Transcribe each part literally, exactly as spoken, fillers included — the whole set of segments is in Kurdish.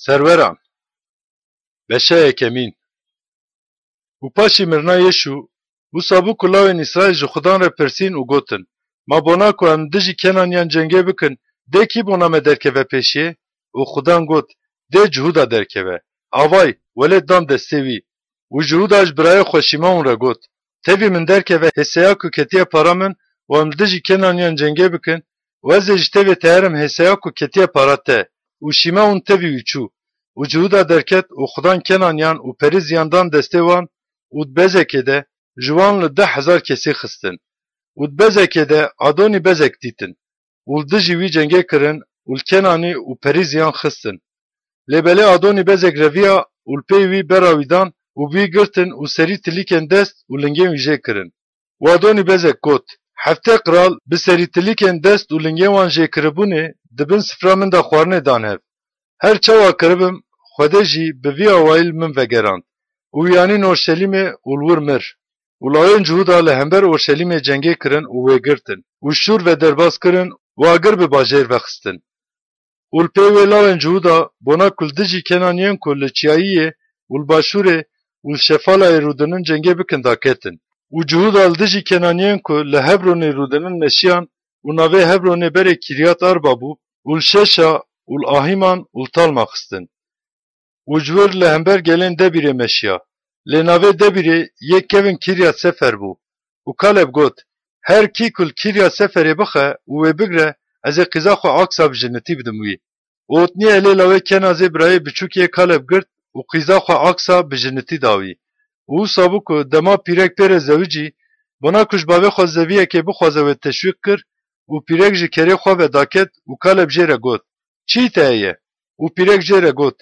Serweran. Beşa yekemîn. Û paşî mirina Yêşû, wisa bû ku lawên Îsraîl ji Xudan re pirsîn û gotin, Ma bona ku em dijî Kenaniyan cengê bikin, dê kî bona me derkeve pêşiyê? Û Xudan got, Dê Cihûda derkeve. Avay, welêt dan destê wî. Û Cihûda ji birayê xwe Şîmeûn re got, Tevî min derkeve hêseya ku ketiye para min û em li dijî Kenaniyan cengê bikin, û ez ê ji tevê te herim hêseya ku ketiye para te. Û Şîmeûn tevî wî çû. Û Cihûda derket û Xudan Kenaniyan û Perîziyan dan destê wan û di bezekê de ji wan li deh hezar kesî xistin. Û di bezekê de Adonî bezek dîtin û li dijî wî cengê kirin û li Kenanî û Perîziyan xistin. Lê belê Adonî bezek reviya û li pey wî bera wî dan û bi wî girtin û serî tilîkên dest û lingên wî jê kirin. Û Adonî bezek got, Heftê qral bi serîtilîkên dest û lingên wan jêkiribûnê di bin sifra min de xwarinê dan hev. Her çawa kiribim, Xwedê jî bi vî awayî li min vegerand û wî anîn Orşelîmê û li wir mir. Û lawên Cihûda li hember Orşelîmê cengê kirin û wê girtin û şûr ve derbas kirin û agir bi bajêr vexistin. Û li pê wê lawên Cihûda bona ku li dijî Kenaniyên ku li çiyayî yê û li başûrê û li şefalayê rûdinin cengê bikin daketin. Û Cihûda li dijî Kenaniyên ku li Hebronê rûdinin meşiyan û navê Hebronê berê Kiryat Arba bû û li Şeşa û li Ahîman û li Talma xistin. Û ji wir li hember gelên Debîrê meşiya. Lê navê Debîrê yê kevin Kiryat Sefer bû. Û Kaleb got, Her kî ku li Kiryat Seferê bixe û wê bigre, ez ê qîza xwe Aksa bi jinitî bidim wî. Û Otnîyelê lawê Kenazê birayê biçûk yê Kaleb girt û qîza xwe Aksa bi jinitî da wî. Û wisa bû ku dema pîrek pê re zewicî, bona ku ji bavê xwe zeviyekê bixwaze wê teşwîq kir û pîrek ji kerê xwe ve daket û Kaleb jê re got, Çî te heye? Û pîrek jê re got,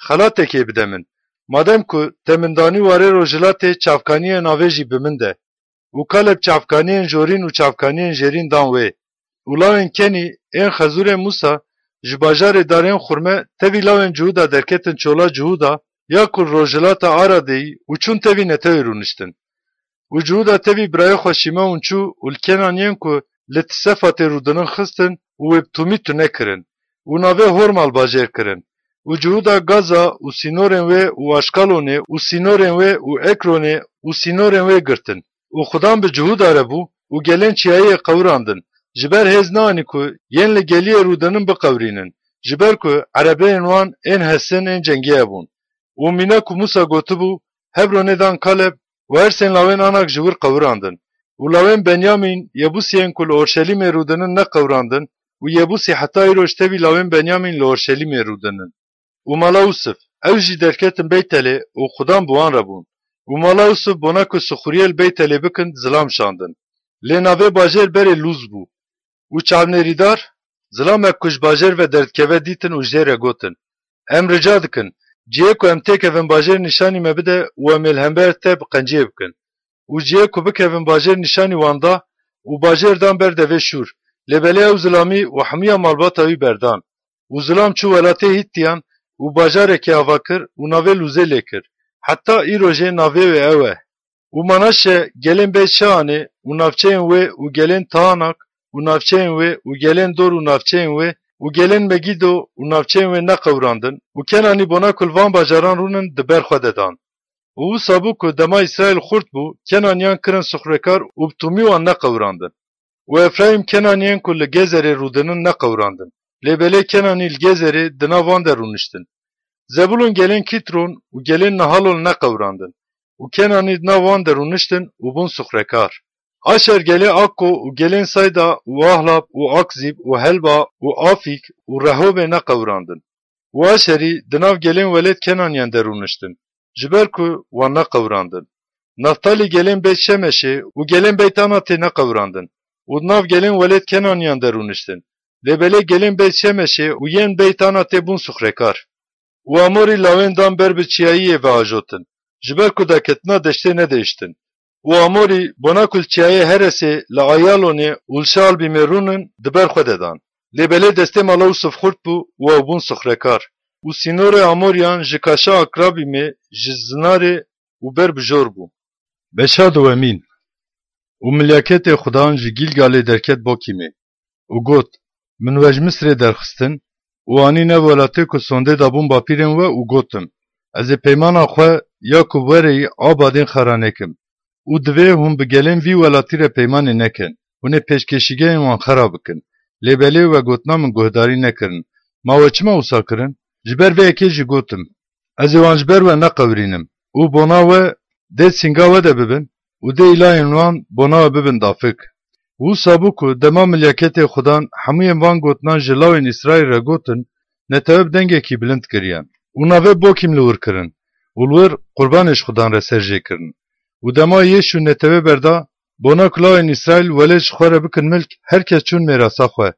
Xelatekê bide min. Madem ku te min danî warê rojhilatê, çavkaniyên avê jî bi min de. Û Kaleb çavkaniyên jorîn û çavkaniyên jêrîn dan wê. Û lawên Kenî ên xezûrên Mûsa ji bajarê darên xurme tevî lawên Cihûda derketin çola Cihûda ya ku li rojhilata Aradê yî û çûn tevî netewê rûniştin. Û Cihûda tevî birayê xwe Şîmeûn çû û li Kenaniyên ku li Tisefatê rûdinin xistin û wê bi tûmî tune kirin û navê Horma li bajêr kirin. Û Cihûda Gaza û sînorên wê û Aşkalonê û sînorên wê û Ekronê û sînorên wê girtin. Û Xudan bi Cihûda re bû û gelên çiyayê qewirandin. Ji ber hêz neanî ku yên li geliyê rûdinin biqewirînin. Ji ber ku erebeyên wan ên hesin ên cengê hebûn. Û mîna ku Mûsa gotibû, Hebronê dan Kaleb û hersên lawên Anak ji wir qewirandin. Û lawên Benyamîn, Yebûsiyên ku li Orşelîmê rûdinin neqewirandin û Yebûsî heta îro ji tevî lawên Benyamîn li Orşelîmê rûdinin. Û mala Ûsif, ew jî derketin Beytelê û Xudan bi wan re bûn. Û mala Ûsif bona ku sixuriyê li Beytelê bikin, zilam şandin. Lê navê bajêr berê Lûz bû. Û çavnêrîdar, zilamek ku ji bajêr ve derdikeve dîtin û jê re gotin, Em rica dikin, cihê ku em têkevin bajêr nîşanî me bide û em ê li hember te bi qenciyê bikin. Û cihê ku bikevin bajêr nîşanî wan da û bajêr dan ber devê şûr. Lê belê ew zilamî û hemûya malbata wî berdan. Û zilam çû welatê Hîtiyan û bajarekê ava kir û navê Lûzê lê kir. Heta îro jê navê wê ew e. Û Manaşe gelên Beyt Şeanê û navçeyên wê û gelên Taanak û navçeyên wê û gelên Dor û navçeyên wê û gelên Megîdo û navçeyên wê neqewirandin û Kenanî bona ku li van bajaran rûnin di ber xwe de dan. Û wisa bû ku dema Îsraîl xurt bû, Kenanîyan kirin sixurekar û bi tûmî wan neqewirandin. Û Efraîm Kenanîyên ku li Gezerê rûdinin neqewirandin. Lê belê Kenanî li Gezerê di nav wan de rûniştin. Zebûlûn gelên Kîtron û gelên Nahalol neqewirandin. Û Kenanî di nav wan de rûniştin û bûn sixurekar. Aşer gelê Akko û gelên Sayda û Ahlab û Akzîb û Helba û Afîk û Rehobê neqewirandin. Û Aşerî di nav gelên welêt Kenanîyan de rûniştin, ji ber ku wan neqewirandin. Naftalî gelên Beyt Şemeşê û gelên Beyt Anatê neqewirandin û di nav gelên welêt Kenanîyan de rûniştin. Lê belê gelên Beyt Şemeşê û yên Beyt Anatê bûn sixurekar. Û Amorî lawên dan ber bi çiyayiyê ve ajotin, ji ber ku daketina deştê nedihiştin. Û Amorî bona ku li çiyayê Heresê, li Ayalonê û li Şaalbîmê rûnin, di ber xwe de dan. Lê belê destê mala Ûsif xurt bû û ew bûn sixurekar. Û sînorê Amorîyan ji kaşa Akrabîmê, ji Zinarê û ber bi jor bû. Beşa duwemîn. Û milyaketê Xudan ji Gîlgalê derket Bokîmê û got, Min we ji Misirê derxistin û anîne welatê ku sondê dabûn bapîrên we û gotin, Ez ê peymana xwe ya ku wereyî a badên xera nekim û divê hûn bi gelên vî welatî re peymanê nekin, hûn ê pêşkêşîgehên wan xera bikin. Lê belê we gotina min guhdarî nekirin. Ma we çima wisa kirin? Ji ber vê yekê jî gotim, Ez ê wan ji ber we neqewirînim û bona we dê sînga we de bibin û dê îlayên wan bona we bibin dafik. Wisa bû ku dema milyaketê Xudan hemûyên van gotinan ji lawên Îsraîl re gotin, netewe bi dengekî bilind kiriyan û navê Bokîm li wir kirin û li wir qurbanê ji Xudan re ser jê kirin. Û dema Yêşû netewe berda, bona ku lawên Îsraîl welêt ji xwe re bikin milk, her kes çûn mêrasa xwe.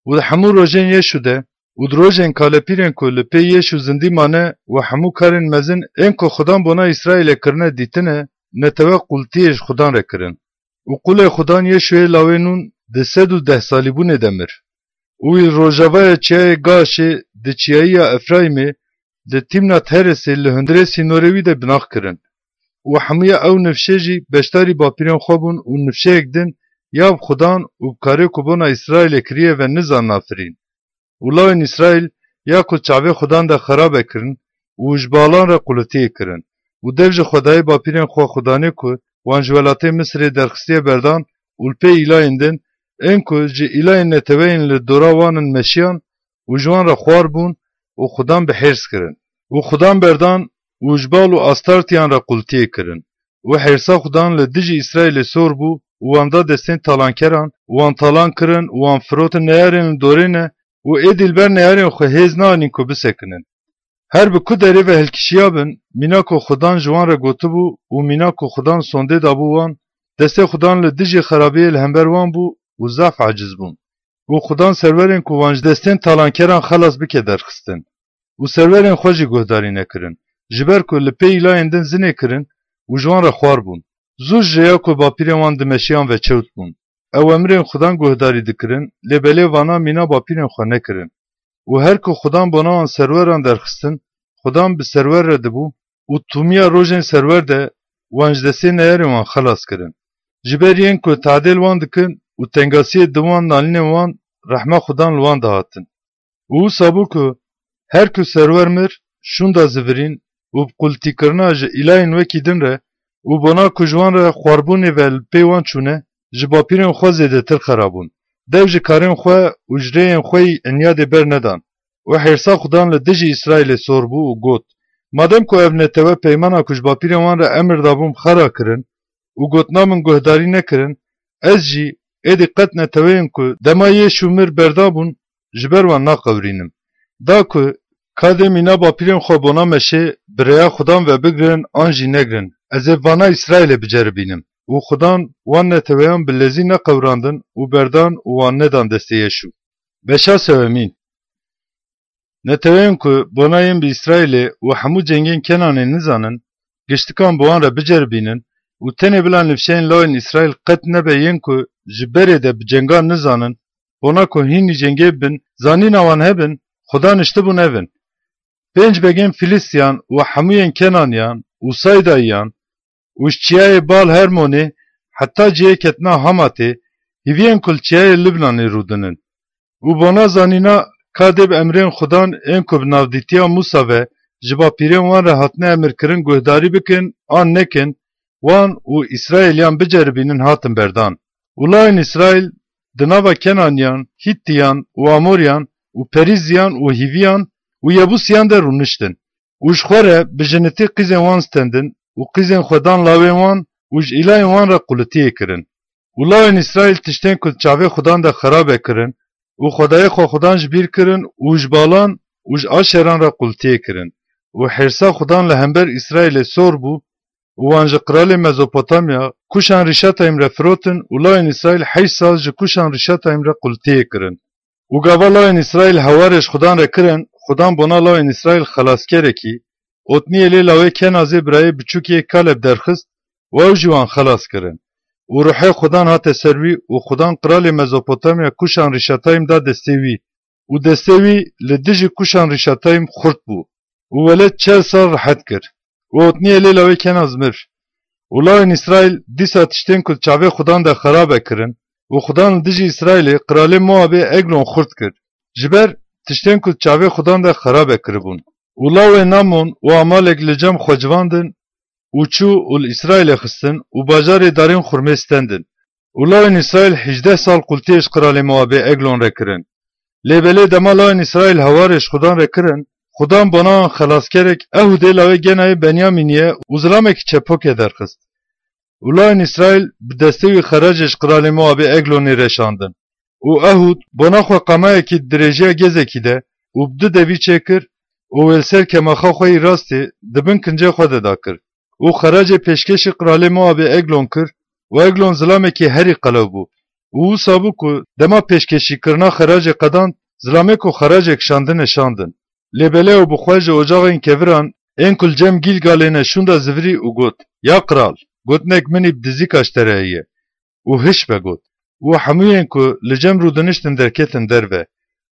Û di hemû rojên Yêşû de û di rojên kalepîrên ku li pê Yêşû zindî mane û hemû karên mezin ên ku Xudan bona Îsraîlê kirine dîtine, netewe qultiyê ji Xudan re kirin. Û qulê Xudan Yêşûyê lawê nûn di sed û deh salîbûnê de mir. Û wî li rojavaya çiyayê Gaşê di çiyayiya Efraîmê, di Tîmnat Heresê li hundirê sînorê wî de binax kirin. Û hemûya ew nifşê jî beşdarî bapîrên xwe bûn û nifşeyek din ya bi Xudan û bi karê ku bona Îsraîlê kiriye ve nizan nafirîn. Û lawên Îsraîl ya ku çavê Xudan de xerabe kirin û ji balan re qulitiyê kirin. Û dev ji xwedayê bapîrên xwe Xudanê ku wan ji welatê Misirê derxistiye berdan û li pê îlayên din, ên ku ji îlayên neteweyên li dora wan in meşiyan û ji wan re xwar bûn û Xudan bi hêrs kirin. Û Xudan berdan û ji bal û astartiyan re qultiyê kirin. Û hêrsa Xudan li dijî Îsraîlê sor bû û wan da destên talankeran û wan talan kirin û wan firotin neyarên li dorê ne û êdî li ber neyarên xwe hêz neanîn ku bisekinin. Her bi ku derê ve hilkişiyabin, mîna ku Xudan ji wan re gotibû û mîna ku Xudan sondê dabû wan, destê Xudan li dijî xerabiyê li hember wan bû û zaf aciz bûn. Û Xudan serwerên ku wan ji destên talankeran xelas bike derxistin. Û serwerên xwe jî guhdarî nekirin, ji ber ku li pê îlayên din zinê kirin û ji wan re xwar bûn. Zû ji rêya ku bapîrên wan dimeşiyan ve çewt bûn. Ew emirên Xudan guhdarî dikirin, lê belê vana mîna bapîrên xwe nekirin. Û her ku Xudan bona wan serweran derxistin, Xudan bi serwer re dibû û tûmiya rojên serwer de wan ji destê neyarên wan xelas kirin. Ji ber yên ku tadê li wan dikin û tengasiyê di wan nalînên wan, rehma Xudan li wan dihatin. Û wisa bû ku her ku serwer mir, şûnda zivirîn û bi qultîkirina ji îlayên wekî din re û bona ku ji wan re xwarbûnê ve li pê wan çûne, ji bapîrên xwe zêdetir xera bûn. Dev ji karên xwe û ji rêyên xwe yî inyadê ber nedan û hêrsa Xudan li dijî Îsraîlê sor bû û got, Madem ku ev netewe peymana ku ji bapîrên wan re emir dabûm xera kirin û gotina min guhdarî nekirin, ez jî êdî qet neteweyên ku dema Yêşû mir berdabûn, ji ber wan naqewirînim. Da ku ka dê mîna bapîrên xwe bona meşê bi rêya Xudan ve bigirin an jî negirin, ez ê vana Îsraîlê biceribînim û Xudan wan neteweyan bi lezî neqewirandin û berdan û wan nedan destê Yêşû. Beşa sewemîn. Neteweyên ku bona yên bi Îsraîlê û hemû cengên Kenanê nizanin, giştikan bi wan re biceribînin û tenê bila nifşeyên lawên Îsraîl qet nebe yên ku ji berê de bi cengan nizanin, bona ku hînî cengê bin, zanîna wan hebin, Xudan niştibûn ev in. Pênc begên Filistiyan û hemûyên Kenaniyan û Saydayiyan û ji çiyayê Bal Hermonê heta cihê ketina Hamatê, hîviyên ku li çiyayê Libnanê rûdinin. Û bona zanîna ka dê bi emrên Xudan ên ku bi navdîtiya Mûsa ve ji bapîrên wan re hatine emirkirin guhdarî bikin an nekin, wan û Îsraîliyan biceribînin hatin berdan. Û layên Îsraîl di nava Kenaniyan, Hîtiyan û Amoriyan û Perîziyan û Hîviyan û Yebûsiyan de rûniştin. Û ji xwe re bi jinitî qîzên wan stendin û qîzên xwe dan lawên wan û ji îlayên wan re qulitiyê kirin. Û lawên Îsraîl tiştên ku di çavê Xudan de xerabe kirin û xwedayê xwe Xudan ji bîr kirin û ji Balan û ji Aşeran re qultiyê kirin. Û hêrsa Xudan li hember Îsraîlê sor bû û wan ji qiralê Mezopotamya, Kuşan Rîşatayîm re firotin û lawên Îsraîl heşt sal ji Kuşan Rîşatayîm re qultiyê kirin. Û gava lawên Îsraîl hewarê ji Xudan re kirin, Xudan bona lawên Îsraîl xelaskerekî, Otniyelê lawê Kenazê birayê biçûkê Kaleb derxist û ew jî wan xelas kirin. Û ruhê Xudan hate ser wî û Xudan qiralê Mezopotamya Kuşan Rîşatayîm da destê wî û destê wî li dijî Kuşan Rîşatayîm xurt bû û welêt çel sal rihet kir. Û Otniyelê lawê Kenaz mir. Û lawên Îsraîl dîsa tiştên ku di çavê Xudan de xerabe kirin û Xudan li dijî Îsraîlê qiralê Moabê Eglon xurt kir. Ji ber tiştên ku di çavê Xudan de xerabe kiribûn. Û lawên Amon û Amalek li cem xwe civandin û çû û li Îsraîlê xistin û bajarê darên xurmê stendin. Û lawên Îsraîl hejdeh sal qultiyê ji qiralê Moabê Eglon re kirin. Lê belê dema lawên Îsraîl hewarê ji Xudan re kirin, Xudan bona wan xelaskerek Ehûdê lawê genayê Benyamînî ye û zilamekî çepokê derxist. Û lawên Îsraîl bi destê wî xeracê ji qiralê Moabê Eglonê re şandin. Û Ehûd bona xwe qamayekî di dirêjiya gezekî de û bi du devî çêkir û wê li ser kemaxa xwe yî rastê di bin kincê xwe de dakir. Û xeracê pêşkêşî qiralê Moabê Eglon kir û Eglon zilamekî herî qelew bû. Û wisa bû ku dema pêşkêşîkirina xeracê qedand, zilamê ku xeracê kişandine şandin. Lê belê ew bi xwe ji ocaxên keviran ên ku li cem Gîlgalê ne şûnda zivirî û got, Ya qral, gotinek min î bi dizîka ji te re heye. Û hiş ve got. Û hemûyên ku li cem rûdiniştin derketin derve.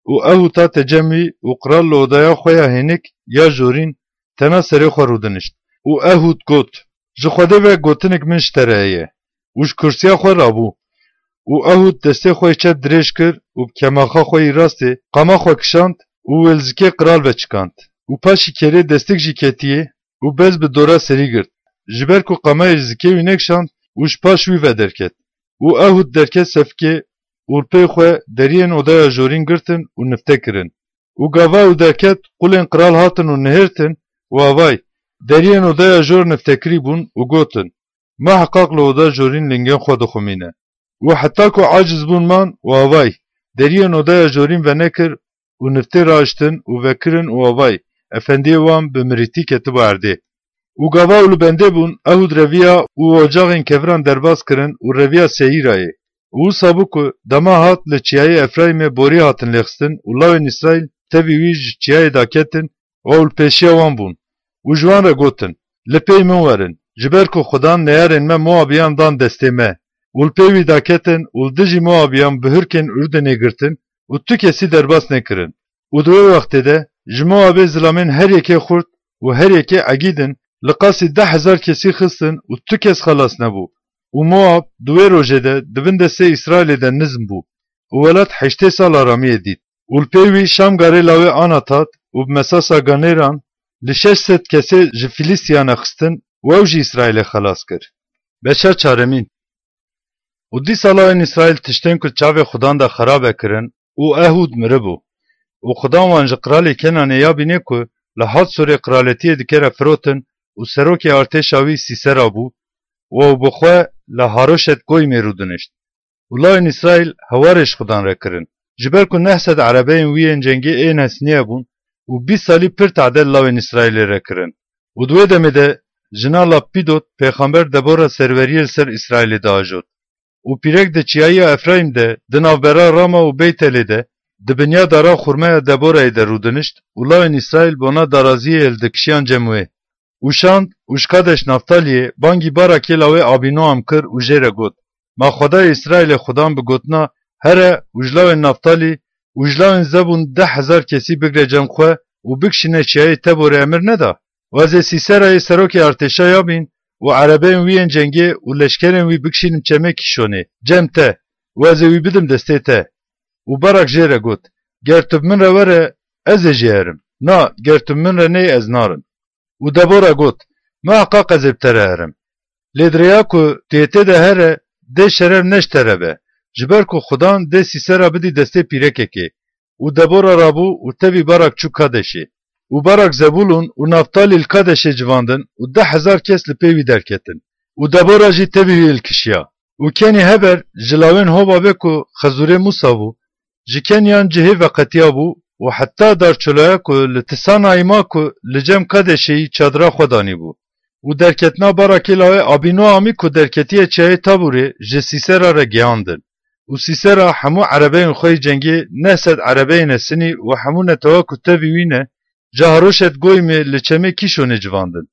Û Ehûd hate cem wî û qral li odaya xwe ya hênik ya jorîn tena serê xwe rûdinişt. Û Ehûd got, Ji Xwedê ve gotinik min ji te re heye. Û ji kursiya xwe rabû. Û Ehûd destê xwe yê çep dirêj kir û bi kemaxa xwe yî rastê qama xwe kişand û wê li zikê qral ve çikand. Û paşî kêrê destik jî ketiyê û bez bi dora serî girt. Ji ber ku qamayê ji zikê wî nekişand û ji paş wî ve derket. Û Ehûd derket sefikê û li pey xwe deriyên odaya jorîn girtin û nifte kirin. Û gava ew derket, qulên qral hatin û nihêrtin û avay, deriyên odaya jor niftekirî bûn û gotin, Ma heqaq li oda jorîn lingên xwe dixumîne. Û heta ku aciz bûn man û avay, deriyên odaya jorîn venekir û niftê rahiştin û vekirin û avay, efendiyê wan bi mirîtî ketibû erdê. Û gava ew li bendê bûn, Ehûd reviya û ocaxên keviran derbas kirin û reviya Seyîrayê. Û wisa bû ku dema hat li çiyayê Efraîmê borî hatin lêxistin û lawên Îsraîl tevî wî ji çiyayê daketin û ew li pêşiya wan bûn û ji wan re gotin, Li pey min werin, ji ber ku Xudan neyarên me Moabiyan dan destê me. Û li pey wî daketin û li dijî Moabiyan bi hurkên Urdinê girtin û tu kesî derbas nekirin. Û di wê wextê de ji Moabê zilamên her yekê xurt û her yekê egîdin li qasî deh hezar kesî xistin û tu kes xelas nebû. Û Moab di wê rojê de di bin destê Îsraîlê de nizm bû û welat heştê sal aramiyê dît. Û li pey wî Şamgarê lawê Anat hat û bi mesasa ganêran li şeş sed kesê ji Fîlîstiyan xistin û ew jî Îsraîlê xelas kir. Beşa çaremîn. Û dîsa lawên Îsraîl tiştên ku çavê Xudan de xerabe kirin û Ehûd miribû. Û Xudan wan ji qiralê Kenanê ya bînê ku li Hatsorê qiraletiyê dikere firotin û serokê artêşa wî Sîsera bû û ew bi xwe li Haroşet Goymê rûdinişt. Û lawên Îsraîl hewarê ji Xudan re kirin. Ji ber ku neh sed erebeyên wî yên cengê ê nesnîye bûn û bîst salî pir tehdê li lawên Îsraîlê re kirin. Û di wê demê de jina Lapîdot pêxember Debora serweriyê li ser Îsraîlê diajot. Û pîrek di çiyayiya Efraîm de, di navbera Rama û Beytelê de, di binya dara xurmeya Deborayê de rûdinişt û lawên Îsraîl bona daraziyê hildikişiyan cem wê. Û şand û ji Kadeş Naftaliyê bangî Barakê lawê Abînoam kir û jê re got, Ma Xwedayê Îsraîlê Xudan bi gotina here û ji lawên Naftalî û ji lawên Zebûn deh hezar kesî bigre cem xwe û bikişîne çiyayê Teborê emir neda? Wa ez ê Sîserayê serokê artêşa ya bîn û erebeyên wî yên cengê û leşkerên wî bikişînim çemê Kîşonê, cem te, û ez ê wî bidim destê te. Û Barak jê re got, Ger tu bi min re were, ez ê jî herim. Na, ger tu bi min re neyê, ez narim. Û Debora got, Miheqaq ez ê bi te re herim. Lê di rêya ku tu yê tê de here, dê şeref ne ji te re be, ji ber ku Xudan dê Sîsera bidî destê pîrekekê. Û Debora rabû û tevî Barak çû Kadeşê. Û Barak Zebûlûn û Naftalî li Kadeşê civandin û deh hezar kes li pê wî derketin. Û Debora jî tevî wî hilkişiya. Û kenî heber ji lawên Hobabê ku xezûrê Mûsa bû, ji keniyan cihê veqetiya bû û heta Darçolaya ku li Tisanayîma ku li cem Kadeşê yî çadira xwe danîbû. Û derketina Barakê lawê Abînoamî ku derketiye çiyayê Taborê ji Sîsera re geyandin. Û Sîsera hemû erebeyên xwe yê cengê, neh sed erebeyên esinî û hemû netewa ku tevî wî ne, ji Haroşet Goymê li çemê Kîşonê civandin.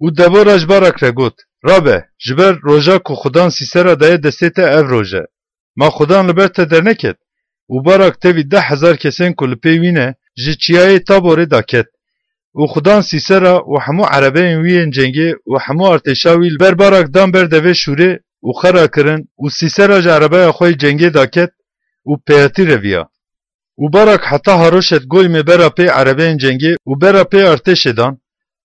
Û Debora ji Barak re got, Rabe, ji ber roja ku Xudan Sîsera daye destê te ev roj e. Ma Xudan li ber te derneket? Û Barak tevî deh hezar kesên ku li pê wî ne, ji çiyayê Taborê daket. Û Xudan Sîsera û hemû erebeyên wî yên cengê û hemû artêşa wî li ber Barak dan ber devê şûrê û xera kirin û Sîsera ji erebeya xwe yê cengê daket û pêhatî reviya. Û Barak heta Haroşet Goymê bera pê erebeyên cengê û bera pê artêşê dan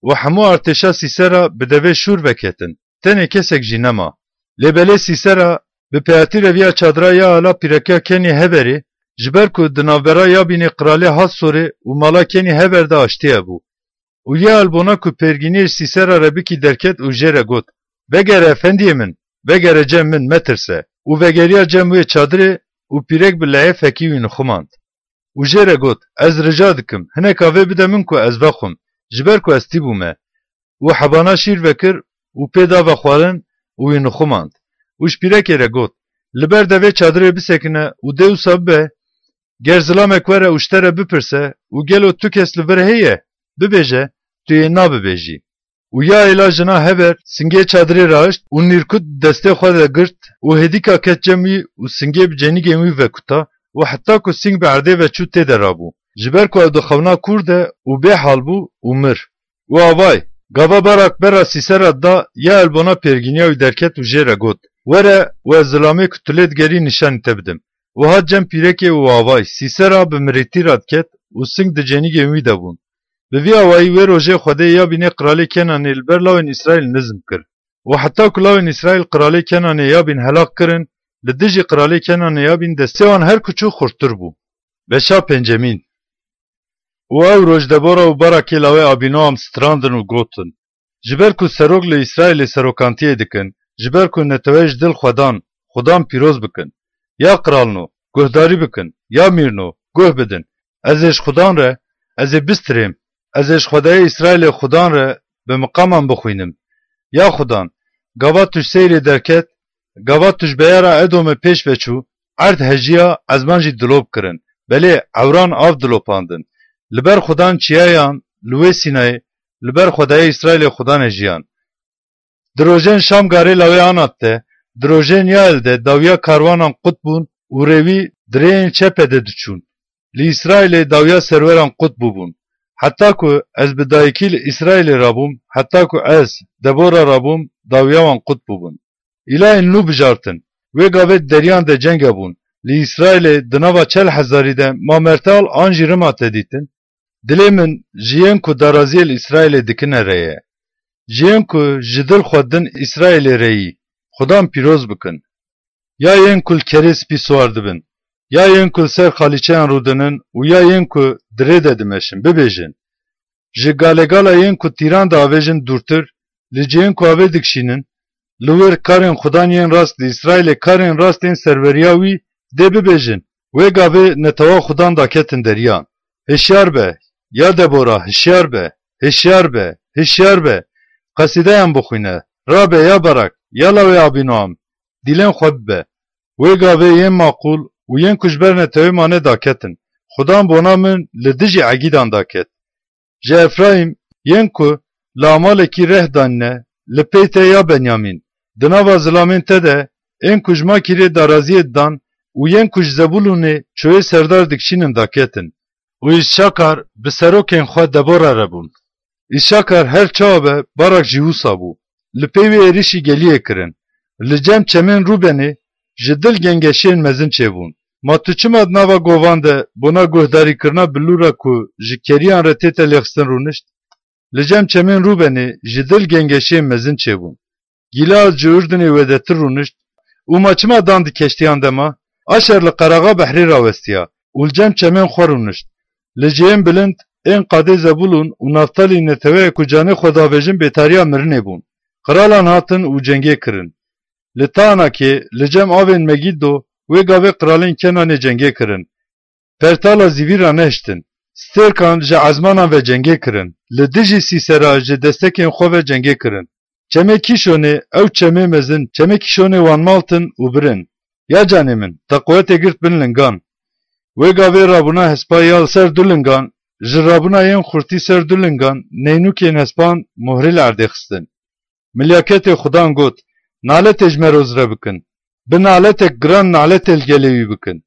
û hemû artêşa Sîsera bi devê şûr veketin, tenê kesek jî nema. Lê belê Sîsera bi pêhatî re viya çadira ya ala pîrekiya Kenî Heberê, ji ber ku di navbera Yabînê qiralê Hasorê û mala Kenî Heber de aştiye bû. Û ya Elbona ku pêrgîniyê ji Sîsera re bikî derket û jê re got, "Vegere efendiyê min, vegere cem min, metirse." Û vegeriya cem wê çadirê û pîrek bi leyê fekî wî nixumand. Û jê re got, "Ez rica dikim, hinek avê bide min ku ez vexwim, ji ber ku ez tî bûme." Û hebana şîr vekir û pê da vexwarin û wî nixumand. Û ji pîrekê re got, "Li ber devê çadirê bisekine û dê wisa bibe, ger zilamek were û ji te re bipirse û gelo tu kes li vir heye, bibêje, tu yê nabibêjî." Û ya êla jina Heber singê çadirê rahişt û nîrkut destê xwe de girt û hêdîka ket cem wî û singê bi cenîgên wî vekuta û heta ku sing bi erdê ve çû tê de rabû. Ji ber ku ew di xewna kûr de û bê hal bû û mir. Û avay, gava Barak bera Sîsera da ya Elbona pêrgîniya wî derket û jê re got, "Were û ez zilamê ku tu lê digerî nîşanî te bidim." Û hat cem pîrekê û avay, Sîsera bi mirîtî radiket û sing di cenîgên wî de bûn. Bi vî awayî wê rojê Xwedê Yabînê qiralê Kenanê li ber lawên Îsraîl nizm kir. Û heta ku lawên Îsraîl qiralê Kenanê Yabîn helaq kirin, li dijî qiralê Kenanê Yabîn destê wan her ku çû xurttir bû. Beşa pêncemîn. Û ew roj Debora û Barakê lawê Abînoam strandin û gotin, "Ji ber ku serok li Îsraîlê serokantiyê dikin, ji ber ku netewe ji dil xwe dan, Xudan pîroz bikin. Ya qiralno, guhdarî bikin, ya mîrno, guh bidin. Ez ê ji Xudan re, ez ê bistirêm, ez ê ji Xwedayê Îsraîlê Xudan re bi miqaman bixwînim. Ya Xudan, gava tu ji Seyrê derket, gava tu ji beyara Edomê pêş ve çû, erd hejiya, ezman jî dilop kirin, belê ewran av dilopandin. Li ber Xudan çiyayan, li wê Sînayê, li ber Xwedayê Îsraîlê Xudan hejiyan. Di rojên Şamgarê lawê Anat de, di rojên Yael de dawiya karwanan qut bûn û rêwî di rêyên çepe de diçûn. Li Îsraîlê dawiya serweran qut bûbûn. Heta ku ez bi dayikî li Îsraîlê rabûm, heta ku ez, Debora rabûm, dawiya wan qut bûbûn. Îlayên nû bijartin. Wê gavê di deriyan de ceng hebûn. Li Îsraîlê di nava çel hezarî de ma mertal an jî rima te dîtin? Dilê min ji yên ku daraziyê li Îsraîlê dikine re ye. Ji yên ku ji dil xwe din Îsraîlê reyî, Xudan pîroz bikin. Ya yên ku li kerê spî siwar dibin, ya yên ku li ser xalîçeyan rûdinin û ya yên ku di rê de dimeşin, bibêjin, ji galegala yên ku tîran diavêjin dûrtir, li cihên ku avê dikişînin, li wir karên Xudan yên rast li Îsraîlê karên rast ên serweriya wî dê bibêjin, wê gavê netewa Xudan daketin deriyan. Hişyar be, ya Debora, hişyar be, hişyar be, hişyar be. Qesîdeyan bixwîne, rabe ya Barak, ya lawê Abînoam, dîlên xwe bibe. Wê gavê yên maqûl û yên ku ji ber netewê mane daketin. Xudan bona min li dijî egîdan daket. Ji Efrayîm, yên ku li Amalekî reh danîne, li pey te ya Benyamîn, di nava zilamên te de, ên ku ji Makîrê daraziyê didan û yên ku ji Zebûlûnê çoyê serdar dikişînin daketin. Û Îsakar bi serokên xwe Debora re bûn. Îsakar her çawa be, Barak jî wisa bû. Li pey wê êrîşî geliyê kirin. Li cem çemên Rûbenê ji dil gengeşiyên mezin çêbûn. Ma tu çima di nava govan de bona guhdarîkirina bilûra ku ji keriyan re tête lêxistin rûnişt? Li cem çemên Rûbenê ji dil gengeşiyên mezin çêbûn. Gîlead ji Urdunê wêdetir rûnişt û ma çima dan di keştiyan de ma? Aşer li qeraxa behrê rawestiya û li cem çemên xwe rûnişt. Li cihên bilind ên qadê Zebûlûn û Naftalî neteweyê ku canê xwe davêjin bêtariya mirinê bûn. Qiralan hatin û cengê kirin. Li Taanakê, li cem avên Megîdo, wê gavê qiralên Kenanê cengê kirin. Pertala zîvî ranehiştin. Stêrkan ji ezmanan ve cengê kirin. Li dijî Sîsera ji destekên xwe ve cengê kirin. Çemê Kîşonê, ew çemê mezin, çemê Kîşonê wan maltin û birin. Ya canê min, te quwetê girt bin lingan. Wê gavê rabûna hespa ya li ser du lingan, ji rabûna yên xurtî ser du lingan, neynûkên hespan mohrê li erdê xistin. Milyaketê Xudan got, "Naletê ji Meroz re bikin. Bi naletek giran naletê li gelê wî bikin.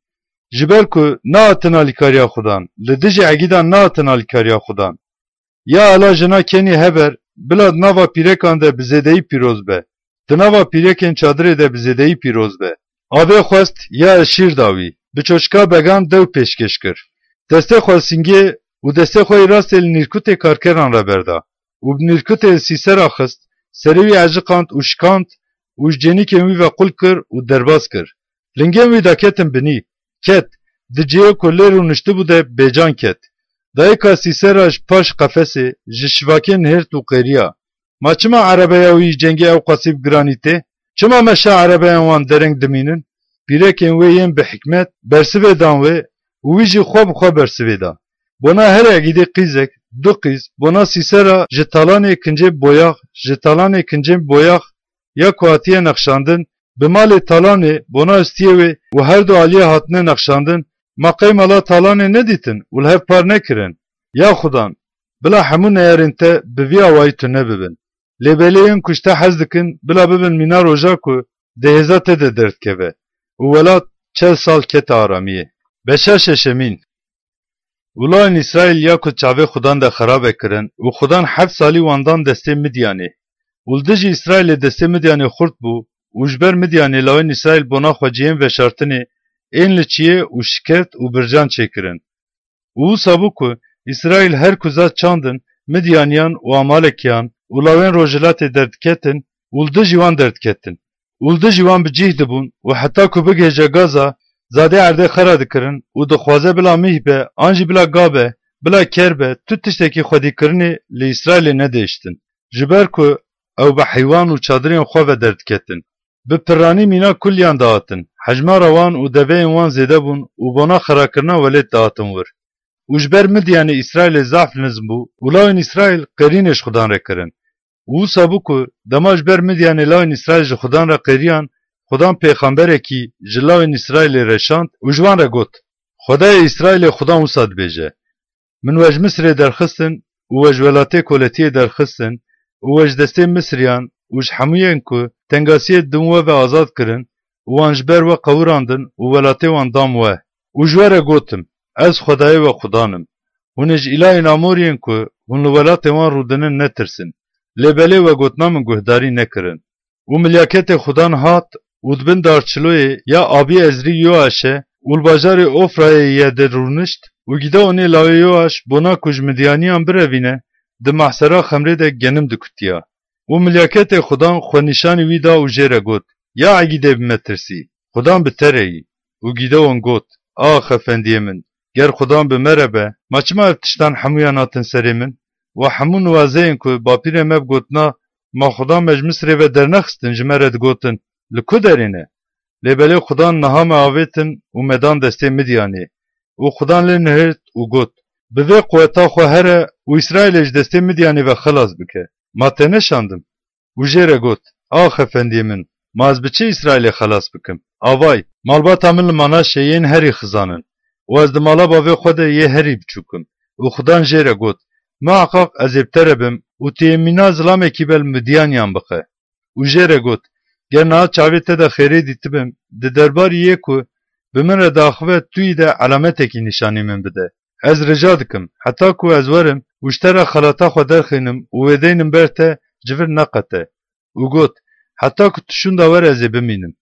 Ji ber ku nehatin alîkariya Xudan, li dijî egîdan nehatin alîkariya Xudan." Ya ala jina Kenî Heber, bila di nava pîrekan de bi zêdeyî pîroz be. Di nava pîrekên çadirê de bi zêdeyî pîroz be. Avê xwest ya ez şîr da wî. Bi çoçika began dew pêşkêş kir. Destê xwe singê û destê xwe yê rastê li nîrkutê karkeran re berda û bi nîrkutê li Sîsera xist, serê wî eciqand û şikand û ji cênîkên wî ve qul kir û derbas kir. Lingên wî daketin binî. Ket, di cihê ku lê rûniştibû de bêcan ket. Dayika Sîsera ji paş qefesê, ji şivakê nihirt û qêriya. Ma çima erebeya wî cengê ewqasî bi giranî tê? Çima meşa erebeyan wan dereng dimînin? Pîrekên wê yên bi hikmet bersivê dan wê û wî jî xwe bi xwe bersivê da. Bona her egîdê qîzek, du qîz, bona Sîsera ji talanê kincê boyax, ji talanê kincên boyax ya ku hatiye nexşandin, bi malê talanê, bona ustiyê wê û her du aliyê hatine nexşandin, ma qey mala talanê nedîtin û li hev par nekirin? Ya Xudan, bila hemû neyarên te bi vî awayî tune bibin. Lê belê yên ku ji te hez dikin, bila bibin mîna roja ku di hêza te de derdikeve û welat çel sal kete aramiyê. Beşa şeşemîn. Û lawên Îsraîl ya ku çavê Xudan de xerabe kirin û Xudan heft salî wan dan destê Midyanê. Û li dijî Îsraîlê destê Midyanê xurt bû û ji ber Midyanê lawên Îsraîl bona xwe cihên veşartinê ên li çiyê û şikeft û bircan çêkirin. Û wisa bû ku Îsraîl her ku zat çandin, Midyaniyan û Amalekiyan û lawên rojhilatê derdiketin û li dijî wan derdiketin. Û li dijî wan bi cih dibûn û heta ku bigihêje Gaza, zadê erdê xera dikirin û dixwaze bila mîh be, an jî bila ga be, bila ker be, tu tiştekî xwedîkirinê li Îsraîlê nedihiştin. Ji ber ku ew bi heywan û çadirên xwe ve derdiketin. Bi piranî mîna kuliyan dihatin, hejmara wan û deveyên wan zêde bûn û bona xerakirina welêt dihatin wir. Û ji ber Midyanê Îsraîlê zehf nizm bû û lawên Îsraîl qêrînê ji Xudan re kirin. Û wisa bû ku dema ji ber Midyanê lawên Îsraîl ji Xudan re qêriyan, Xudan pêxemberekî ji lawên Îsraîlê re şand û ji wan re got, Xwedayê Îsraîlê Xudan wisa dibêje, Min we ji Misirê derxistin û we ji welatê koletiyê derxistin û we ji destê Misiriyan û ji hemûyên ku tengasiyê din we ve azad kirin û wan ji ber we qewirandin û welatê wan dam we. Û ji we re gotim, Ez Xwedayê we Xudan im. Hûn ê ji îlahên Amoriyên ku hûn li welatê wan rûdinin netirsin. Lê belê we gotina min guhdarî nekirin. Û milyaketê Xudan hat û di bin darçiloyê ya Abî Ezrî Yoaşe û li bajarê Ofrayê ye de rûnişt û Gîdeonê lawê Yoaş bona ku ji Midyaniyan birevîne, di mehsera xemrê de genim dikutiya. Û milyaketê Xudan xwe nîşanî wî da û jê re got, Ya Egîdê bi metirsî, Xudan bi te re yî. Û Gîdeon got, Ax efendiyê min, ger Xudan bi me re be, ma çima ev tiştan hemûyan hatin serê min? Wa hemû niwazeyên ku bapîrê me bi gotina, Ma Xudan me ji Misirê ve dernexistin, ji me re digotin, Li ku derê ne? Lê belê Xudan niha me avêtin û me dan destê Midyanê. Û Xudan lê nihirt û got, Bi vê quweta xwe here û Îsraîlê ji destê Midyanê ve xelas bike. Ma te neşandim? Û jê re got, Ax efendiyê min, ma ez bi çi Îsraîlê xelas bikim? Avay, malbata min li Manaşê yên herî xizan in û ez di mala bavê xwe de yê herî biçûk im. Û Xudan jê re got, Miheqaq ez ê bi te re bim û tu yê mîna zilamekî be li Midyaniyan biqe. Û jê re got, Ger niha çavê te de xêrê dîtibim, di derbarî yê ku bi min re diaxive tu yî de elametekî nîşanî min bide. Ez rica dikim, heta ku ez werim û ji te re xelata xwe derxînim û wê deynim ber te, ji vir neqete. Û got, Heta ku tu şûnda were ez ê bimînim.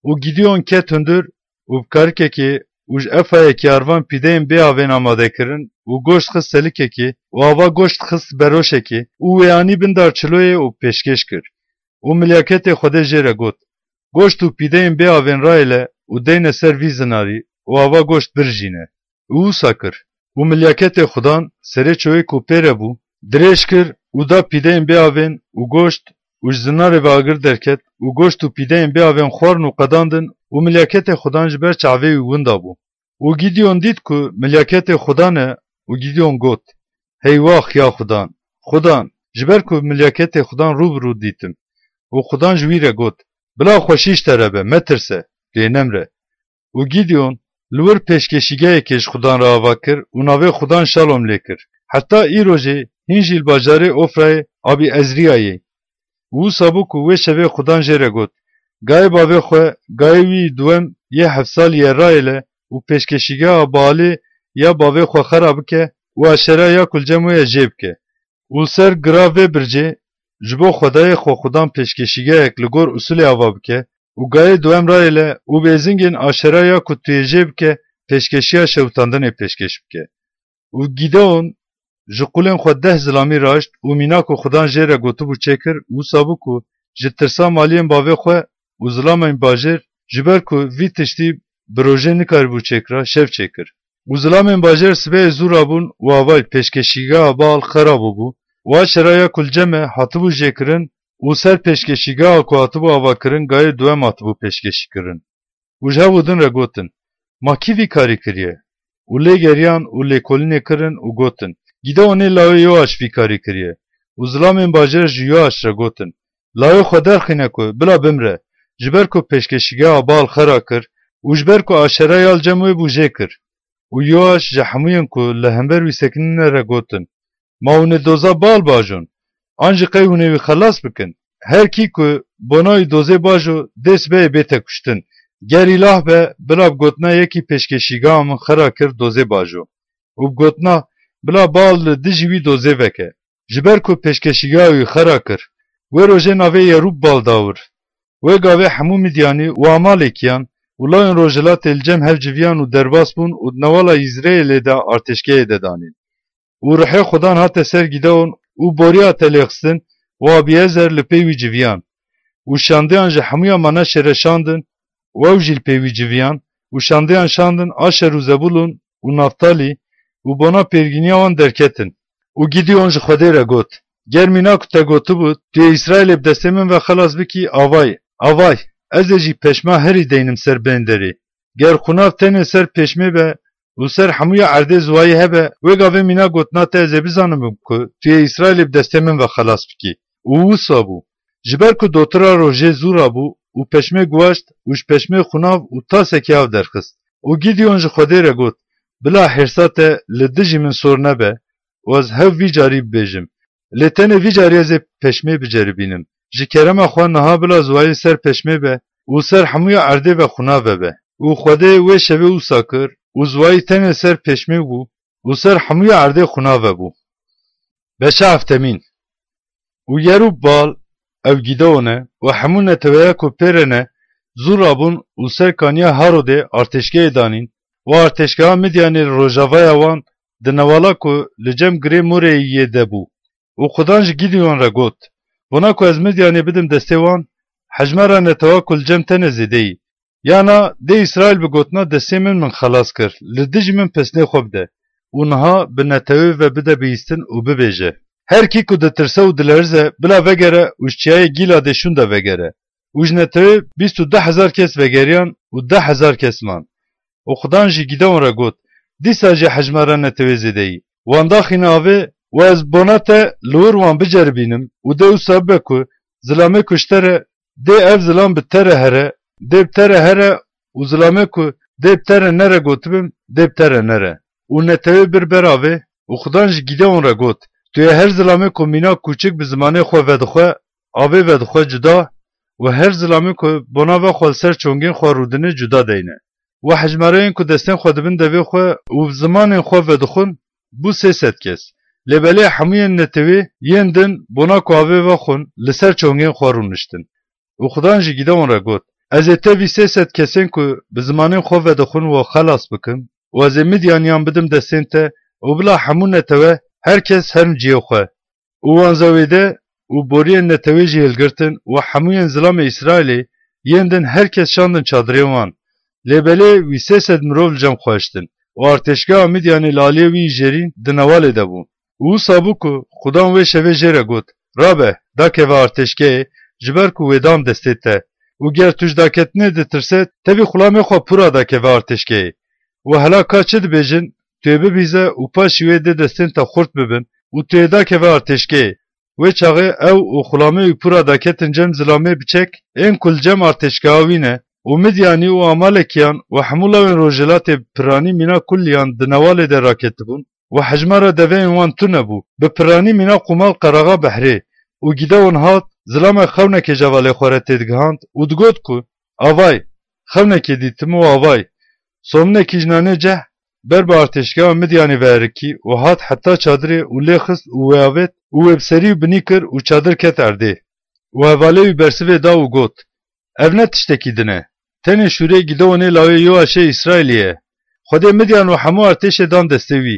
Û Gîdeon ket hundir û bi karikekê û ji efayekî arvan pîdeyên bê avên amade kirin û goşt xist selikekê û ava goşt xist beroşekê û wê anî bin darçiloyê û pêşkêş kir. Û milyaketê Xwedê jê re got, Goşt û pîdeyên bê avên rayêle û deyne ser vî zinarî û ava goşt birjîne. Û wisa kir. Û milyaketê Xudan serê çoyê ku pê re bû, dirêj kir û da pîdeyên bê avên û goşt û ji zinarê ve agir derket û goşt û pîdeyên bê avên xwarin û qedandin û milyaketê Xudan ji ber çavê wî winda bû. Û Gîdeon dît ku milyaketê Xudan e û Gîdeon got, Heywax ya Xudan, Xudan, ji ber ku milyaketê Xudan rû bi rû dîtim. Û Xudan ji wî re got, Bila xweşî ji te re be, metirse, lê nemre. Û Gîdeon li wir pêşkêşîgehekê ji Xudan re ava kir û navê Xudan Şalom lê kir. Heta îrojê hîn jî li bajarê Ofrayê Abî Ezriyayê. Û wisa bû ku wê şevê Xudan jê re got, Gayê bavê xwe, gayê wî duwem yê heft salî ye rayêle û pêşkêşîgeha Baalê ya bavê xwe xera bike û Aşera ya ku li cem wê ye jê bike. Û li ser gira vê bircê ji bo xwedayê xwe Xudan pêşkêşîgehek li gor usulê ava bike û gayê duwem rayêle û bi êzingên Aşera ya ku tu yê jê bike pêşkêşiya şewitandinê pêşkêş bike. Û Gîdeon ji qûlên xwe deh zilamî raşt û mîna ku Xudan jê re gotibû çêkir, wisa bû ku ji tirsa maliyên bavê xwe û zilamên bajêr, ji ber ku vî tiştî bi rojê nikaribû çêkira, şev çêkir. Û zilamên bajêr sibehê zû rabûn û avayî pêşkeşîgeha Baal xera bûbû û Aşera ya ku li cem e hatibû jêkirin û ser pêşkeşîgeha ku hatibû avakirin gayê duem hatibû pêşkeşîkirin. Û ji hev û din re gotin, Ma kî vî karî kiriye? Û lê geriyan û lêkolînê kirin û gotin, Gîdeonê lawê Yoaş vî karî kiriye. Û zilamên bajêr ji Yoaş re gotin, Lawê xwe derxîne ku bila bimre, ji ber ku pêşkeşîgeha Baal xera kir û ji ber ku Aşera ya li cem wê bû jê kir. Û Yoaş ji hemûyên ku li hember wî sekinîne re gotin, Ma hûn ê doza Baal bajon? An jî qey hûn ê wî xelas bikin? Her kî ku bona wî dozê bajo, dê sibehê bête kuştin. Ger îlah be, bila bi gotina yekî pêşkeşîgeha min xera kir dozê bajo. Û bi gotina, Bila Baal li dijî wî dozê veke. Ji ber ku pêşkeşîgeha wî xera kir. Wê rojê navê Yerûbbal dawir. Wê gavê hemû Midyanî û Amalêkiyan û lawên rojhilatê li cem hev civiyan û derbas bûn û di newala Îzrêlê de artêşgehê de danîn. Û ruhê Xudan hate ser Gîdeon û boriya te lêxistin û Abîezer li pey wî civiyan. Û şandiyan ji hemûya Manaşê re şandin û ew jî li pey wî civiyan û şandiyan şandin Aşer û Zebûlûn û Naftalî û bona pêrgîniya wan derketin. Û Gîdeon ji Xwedê re got, Ger mîna ku te gotibû, Tu yê Îsraîlê bi destê min ve xelas bikî, avay, avay, ez ê jî peşma herî deynim ser bên derê. Ger xunav tenê ser pêşmê be û ser hemûya erdê ziwayî hebe, wê gavê mîna gotina te ez ê bizanibim ku tu yê Îsraîlê bi destê min ve xelas bikî. Û wisa bû. Ji ber ku dotira rojê zû rabû û peşmê guwaşt û ji peşmê xunav û tasekî av derxist. Û Gîdeon ji Xwedê re got, Bila hêrsa te li dijî min sor nebe û ez hev vî carî bibêjim. Lê tenê vî carî ez ê peşmê biceribînim. Ji kerema xwe niha bila ziwayî ser peşmê be û ser hemûya erdê ve xunav be. Û Xwedê wê şevê wisa kir û ziwayî tenê ser peşmê bû û ser hemûya erdê xunav bû. Beşa heftemîn. Û Yerûbbal, ew Gîdeon e, û hemû neteweya ku pê re ne, zû rabûn û ser kaniya Harodê artêşgehê danîn û artêşgeha Midyanê li rojavaya wan di newala ku li cem girê Moreyê yê de bû. Û Xudan ji Gîdeon re got, Bona ku ez Midyanê bidim destê wan, hejmara netewa ku li cem te ne zêde yî. Yana dê Îsraîl bi gotina destê min min xelas kir, li dijî min pesnê xwe bide û niha bi netewê ve bide bihîstin û bibêje, Her kî ku ditirse û dilerze, bila vegere û ji çiyayê Gîladê şûnde vegere. Û ji netewê bîst û du hezar kes vegeriyan û du hezar kes man. Û Xudan ji Gîdeon re got, Dîsa jî hejmara netewê zêde yî. Wan daxîne avê û ez bona te li wir wan biceribînim û dê wisa bibe ku zilamê ku ji te re dê ev zilam bi te re here, dê bi te re here û zilamê ku dê bi te re nere gotibim, dê bi te re nere. Û netewê bir ber avê û Xudan ji Gîdeon re got, Tu yê her zilamê ku mîna kûçik bi zimanê xwe vedixwe, avê vedixwe cuda û her zilamê ku bona ve xwe li ser çongên xwe rûdine cuda deyne. Û hejmareyên ku destên xwe dibin devê xwe û bi zimanên xwe vedixwin bû sê sed kes. Lê belê hemûyên netewê yên din bona ku avê vexwin li ser çongên xwe rûniştin. Û Xudan ji Gîdeon re got, Ez ê te vî sê sed kesên ku bi zimanên xwe vedixwin we xelas bikim û ez ê Midyaniyan bidim destên te û bila hemû netewe her kes herin cihê xwe. Û wan zewêde û boriyên netewê jî hilgirtin û hemûyên zilamê Îsraîlê yên din her kes şandin çadirên wan. Lê belê wî sê sed mirov li cem xwe hiştin û artêşgeha Midyanê li aliyê wî jêrîn di newalê de bû. Û wisa bû ku Xudan wê şevê jê re got, Rabe, dakeve artêşgehê, ji ber ku wê dam destê te. Û ger tu ji daketinê ditirse, tevî xulamê xwe pûra dakeve artêşgehê. Û hela ka çi dibêjin, tu yê bibîze û paşî wê dê destên te xurt bibin û tu yê dakeve artêşgehê. Wê çaxê ew û xulamê wî pûra daketin cem zilamê biçek ên ku li cem artêşgeha wî ne û Midyanî û Amalekiyan û hemû lawên rojhilatê bi piranî mîna kuliyan di newalê de raketibûn û hejmara deveyên wan tune bû. Bi piranî mîna qûmal qeraxa behrê û Gîdeon hat, zilamê xewnekê ji hevalê xwe re têdigihand û digot ku, Avay, xewnekê dîtim û avay, sominekî ji nanê ceh ber bi artêşgeha Midyanê ve erikî û hat heta çadirê û lê xist û wê avêt û wê bi serî û binî kir û çadir ket erdê. Û hevalê wî bersivê da û got, Ev ne tiştekî din e. Tenê şûrê Gîdeonê lawê Yoaşê Îsraîlî ye. Xwedê Midyan û hemû artêşê dan destê wî.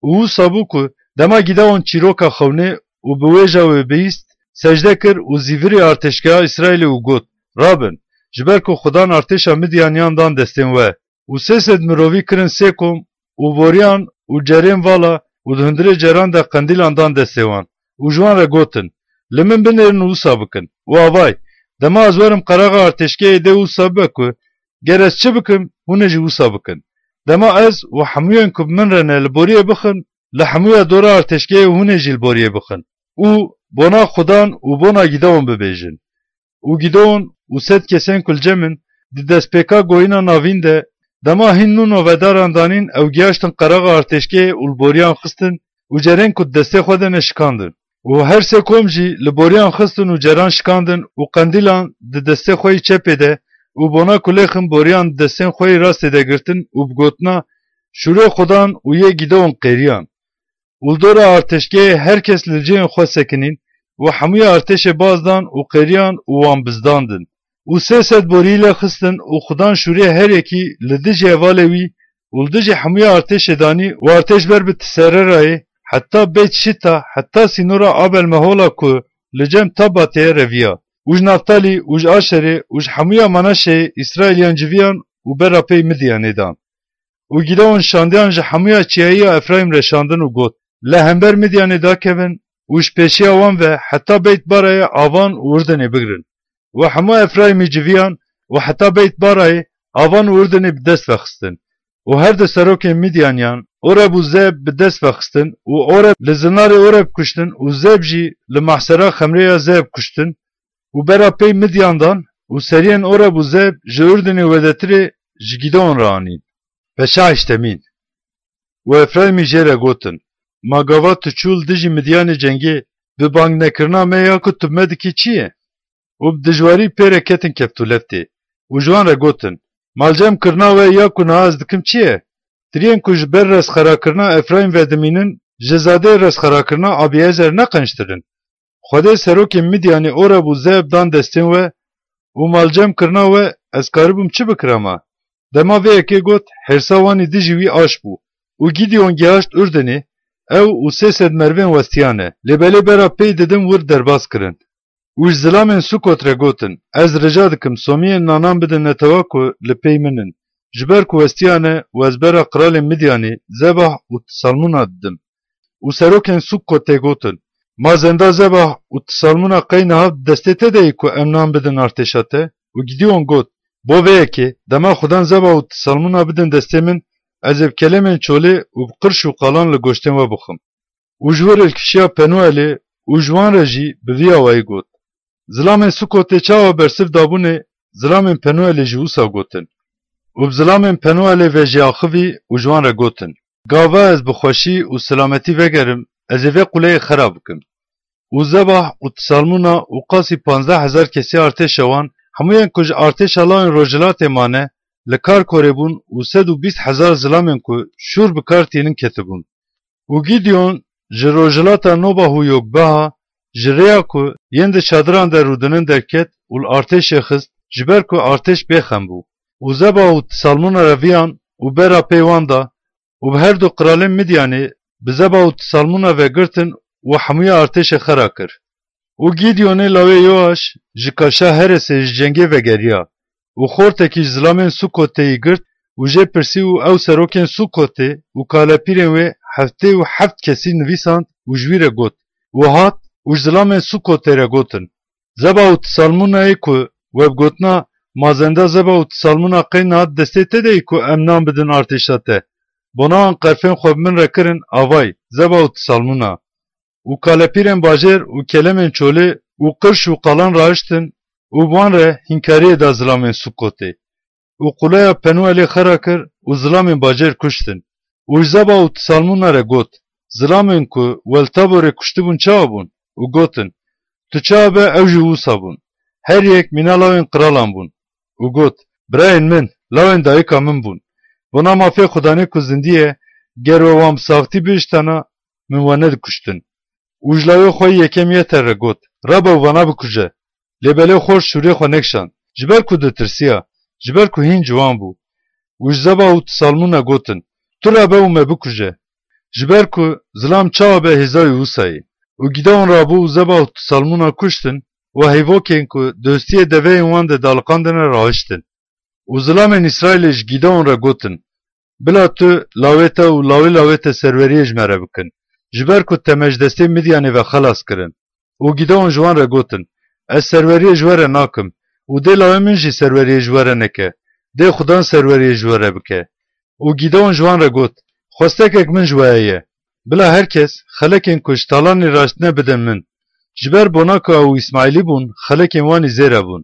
Û Û wisa bû ku dema Gîdeon çîroka xewnê û bi wêja wê bihîst, secde kir û zîvirê artêşgeha Îsraîlê û got, Rabin, ji ber ku Xudan artêşa Midyaniyan dan destên we. Û sê sed mirovî kirin sê kom û boriyan û cerên vala û di hundirê ceran de qendîlan dan destê wan û ji wan re gotin, Li min binêrin û wisa bikin. Û avay, dema ez werim qeraxa artêşgehê dê wisa bibe ku ger ez çi bikim, hûn ê jî wisa bikin. Dema ez û hemûyên ku bi min re ne li boriyê bixin, li hemûya dora artêşgehê hûn ê jî li boriyê bixin û bona Xudan û bona Gîdeon bibêjin. Û Gîdeon û sed kesên ku li cem in, di destpêka goyîna navîn de, dema hîn nû novedaran danîn, ew giyaştin qeraxa artêşgehê û li boriyan xistin û cerên ku di destê xwe de ne şikandin. Û her sê kom jî li boriyan xistin û ceran şikandin û qendîlan di destê xwe yî çepê de û bona ku lêxin boriyan di destên xwe yî rastê de girtin û bi gotina, Şûrê Xudan û yê Gîdeon qêriyan. Û li dora artêşgehê her kes li cihên xwe sekinîn û hemûya artêşê baz dan û qêriyan û wan bizdandin. Û sê sed borî lê xistin û Xudan şûrê her yekî li dijî hevalê wî û li dijî hemûya artêşê danî û artêş ber bi Tisererayê heta Beyt Şîta, heta sînora Abel Mehola ku li cem Tabatê ye reviya. Û ji Naftalî û ji Aşerê û ji hemûya Manaşeyê Îsraîliyan civiyan û bera pey Midyanê dan. Û Gîdeon şandiyan ji hemûya çiyayiya Efraîm re şandin û got, Li hember Midyanê dakevin û ji pêşiya wan ve heta Beyt Barayê avan û Urdinê bigirin. Û hemû Efraîmî civiyan û heta Beyt Barayê avan û Urdinê bi dest ve xistin. Û her du serokên Midyaniyan, Oreb û Zeeb, bi dest ve xistin û Oreb li zinarê Oreb kuştin û Zeeb jî li mahsera xemrê ya Zeeb kuştin û bera pey Midyan dan û seriyên Oreb û Zeeb ji Urdinê wedetirê ji Gîdeon re anîn. Beşa heştemîn. Û Efraîmî jê re gotin, Ma gava tu çû li dijî Midyanê cengê, bi bang nekirina me ya ku tu bi me dikî çi ye? Û bi dijwarî pê re ketin keftûleftê û ji wan re gotin, Ma li cem kirina we ya ku niha ez dikim çi ye? Tiriyên ku ji ber restxerakirina Efraîm vedimînin, ji zadeyê restxerakirina Abîezer ne qençtir in? Xwedê serokên Midyanê Oreb û Zeeb dan destên we û ma li cem kirina we ez karibûm çi bikirama? Dema vê yekê got, hêrsa wan î dijî wî aş bû û Gîdeon gihaşt Urdinê, ew û sê sed merivên westiyane, lê belê bera pey didin wir derbas kirin. Û ji zilamên Sukot re gotin, Ez rica dikim somiyên nanan bidin netewa ku li pey min in, ji ber ku westiyane û ez bera qiralên Midyanê Zebah û Tisalmûna didim. Û serokên Sukotê gotin, Ma zenda Zebah û Tisalmûna qey niha di destê te de ye ku em nan bidin artêşa te? Û Gîdeon got, Bo vê yekê, dema Xudan Zebah û Tisalmûna bidin destê min, ez ê bi kelemên çolê û bi qirş û qalan li goştên we bixwim. Û ji wir hilkişiya Penuelê û ji wan re jî bi vî awayî got. Zilamên Sukotê çawa bersiv dabûnê, zilamên Penuelê jî wisa gotin. Û bi zilamên Penuelê ve jî axivî û ji wan re gotin, Gava ez bi xweşî û silametî vegerim, ez ê vê quleyê xera bikim. Û Zebah û Tisalmûna û qasî panzdeh hezar kesî artêşa wan, hemûyên ku ji artêşa lawên rojhilatê mane, li kar korê bûn û sed û bîst hezar zilamên ku şûr bi kar tînin ketibûn. Û Gîdeon ji rojhilata Nobah û Yokbeha, ji rêya ku yên di çadiran de rûdinin derket û li artêşê xist, ji ber ku artêş bêxem bû. Û Zeba û Tisalmûna reviyan û bera pey wan da, û bi her du qiralên Midyanê bi Zeba û Tisalmûna ve girtin û hemûya artêşê xera kir. Û Gîdeonê lawê Yoaş ji kaşa Heresê ji cengê vegeriya û xortekî ji zilamên Sukotê yî girt û jê pirsî û ew serokên Sukotê û kalepîrên wê heftê û heft kesî nivîsand û ji wî re got, û hat û ji zilamên Sukotê re gotin, Zeba û Tisalmûnayê ku we bi gotina, Ma zenda Zeba û Tisalmûna qey niha di destê te de ye ku em nan bidin artêşa te, bona wan qerfên xwe bi min re kirin, avay, Zeba û Tisalmûna. Û kalepîrên bajêr û kelemên çolê û qirş û qalan rahiştin û bi wan re hînkariyê da zilamên Sukotê. Û quleya Penuelê xera kir û zilamên bajêr kuştin. Û ji Zeba û Tisalmûna re got, Zilamên ku we li Taborê kuştibûn çawa bûn? Û gotin, Tu çawa be ew jî wisa bûn. Her yek mîna lawên qiralan bûn. Û got, Birayên min, lawên dayika min bûn. Bona mafê Xudanê ku zindî ye, ger we wan bi saxtî bihiştana, min we nedikuştin. Û ji lawê xwe yê yekem Yeter re got, Rebe û vana bikuje. Lê belê xort şûrê xwe nekişand, ji ber ku ditirsiya, ji ber ku hîn ciwan bû. Û ji Zeba û Tisalmûna gotin, Tu rebe û me bikuje. ji ber ku zilam çawa be hêza wî wisa ye. Û Gîdeon rabû û Zeba û Salmûna kuştin û heyvokên ku dostiyê deveyên wan de daliqandine rahiştin. Û zilamên Îsraîlê ji Gîdeon re gotin, Bila tu lawê te û lawê lawê te serweriyê ji me re bikin, ji ber ku te me ji destê Midyanê ve xelas kirin. Û Gîdeon ji wan re gotin, Ez serweriyê ji we re nakim û dê lawê min jî serweriyê ji we re neke, dê Xudan serweriyê ji we re bike. Û Gîdeon ji wan re got, Xwestekek min ji we heye, bila her kes xelekên ku ji talanê raştine bidin min. Ji ber bona ku ew Îsmaîlî bûn, xelekên wan î zêre bûn.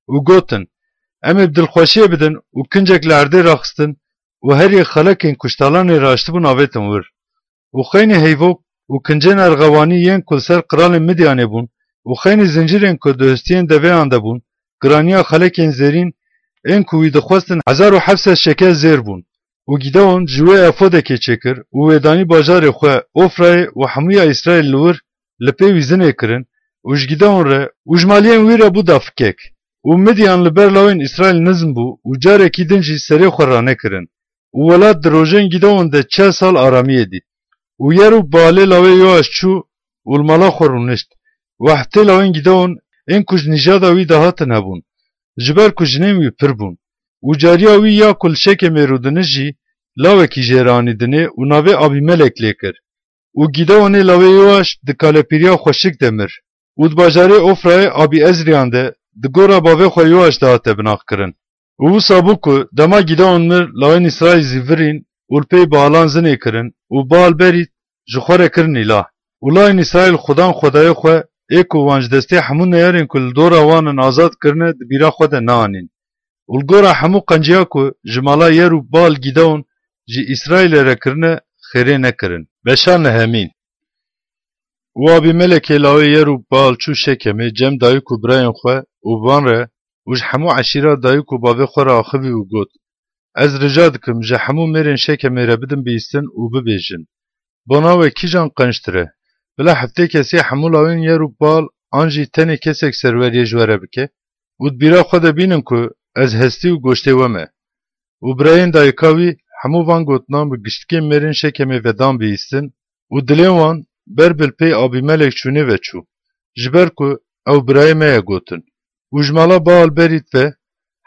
Û gotin, Em ê bi dilxweşiyê bidin û kincek li erdê raxistin û her yek xelekên ku ji talanê raştibûn avêtin wir. Û xeynî heyvok û kincên erxewanî yên ku li ser qiralên Midyanê bûn û xeynî zincîrên ku di hostiyên deveyan de bûn, giraniya xelekên zêrîn ên ku wî dixwestin hezar û heft sed şekel zêr bûn. Û Gîdeon ji wê efodekê çêkir û wê danî bajarê xwe Ofrayê û hemûya Îsraîl li wir li pê wî zinê kirin û ji Gîdeon re û ji maliyên wî re bû dafikek. Û Midyan li ber lawên Îsraîl nizm bû û carekî din jî serê xwe ranekirin. Û welat di rojên Gîdeon de çel sal aramiyê dît. Û Yerûbaalê lawê Yoaş çû û li mala xwe rûnişt. Û heftê lawên Gîdeon ên ku ji nîjada wî de hatin hebûn, ji ber ku jinên wî pir bûn. Û cariya wî ya ku li Şekemê rûdinişt jî lawekî jê re anî dinê û navê Abîmelek lê kir. Û Gîdeonê lawê Yoaş di kalepîriya xweşik de mir. Û di bajarê Ofrayê Abîezriyan de di gora bavê xwe Yoaş de hate binaxkirin. Û wisa bû ku dema Gîdeon mir, lawên Îsraîl zî virîn û li pey Baalan zinê kirin û Baal berît ji xwe re kirin îlah. Û lawên Îsraîl Xudan Xwedayê xwe ê ku wan ji destê hemû neyarên ku li dora wan in azad kirine di bîra xwe de neanîn. Û li gora hemû qenciya ku ji mala Yerûbaal Gîdeon ji Îsraîlê re kirine, xêrê nekirin. Beşa nehemîn. Û Abîmelekê lawê Yerûbaal çû Şekemê cem dayik û birayên xwe û van re û ji hemû eşîra dayik û bavê xwe re axivî û got, Ez rica dikim ji hemû mêrên Şekemê re bidin bihîstin û bibêjin, Bona we kîjan qenctir e? Bila heftê kesî hemû lawên Yerûbaal an jî tenê kesek serweriyê ji we re bike û di bîra xwe de bînin ku ez hestî û goştê we me. Û birayên dayika wî hemû van gotinan bi giştikên mêrên Şekemê ve dan bihîstin û dilên wan ber bi li pey Abîmelek çûnê ve çû, ji ber ku ew birayê me ye gotin. Û ji mala Baal berît ve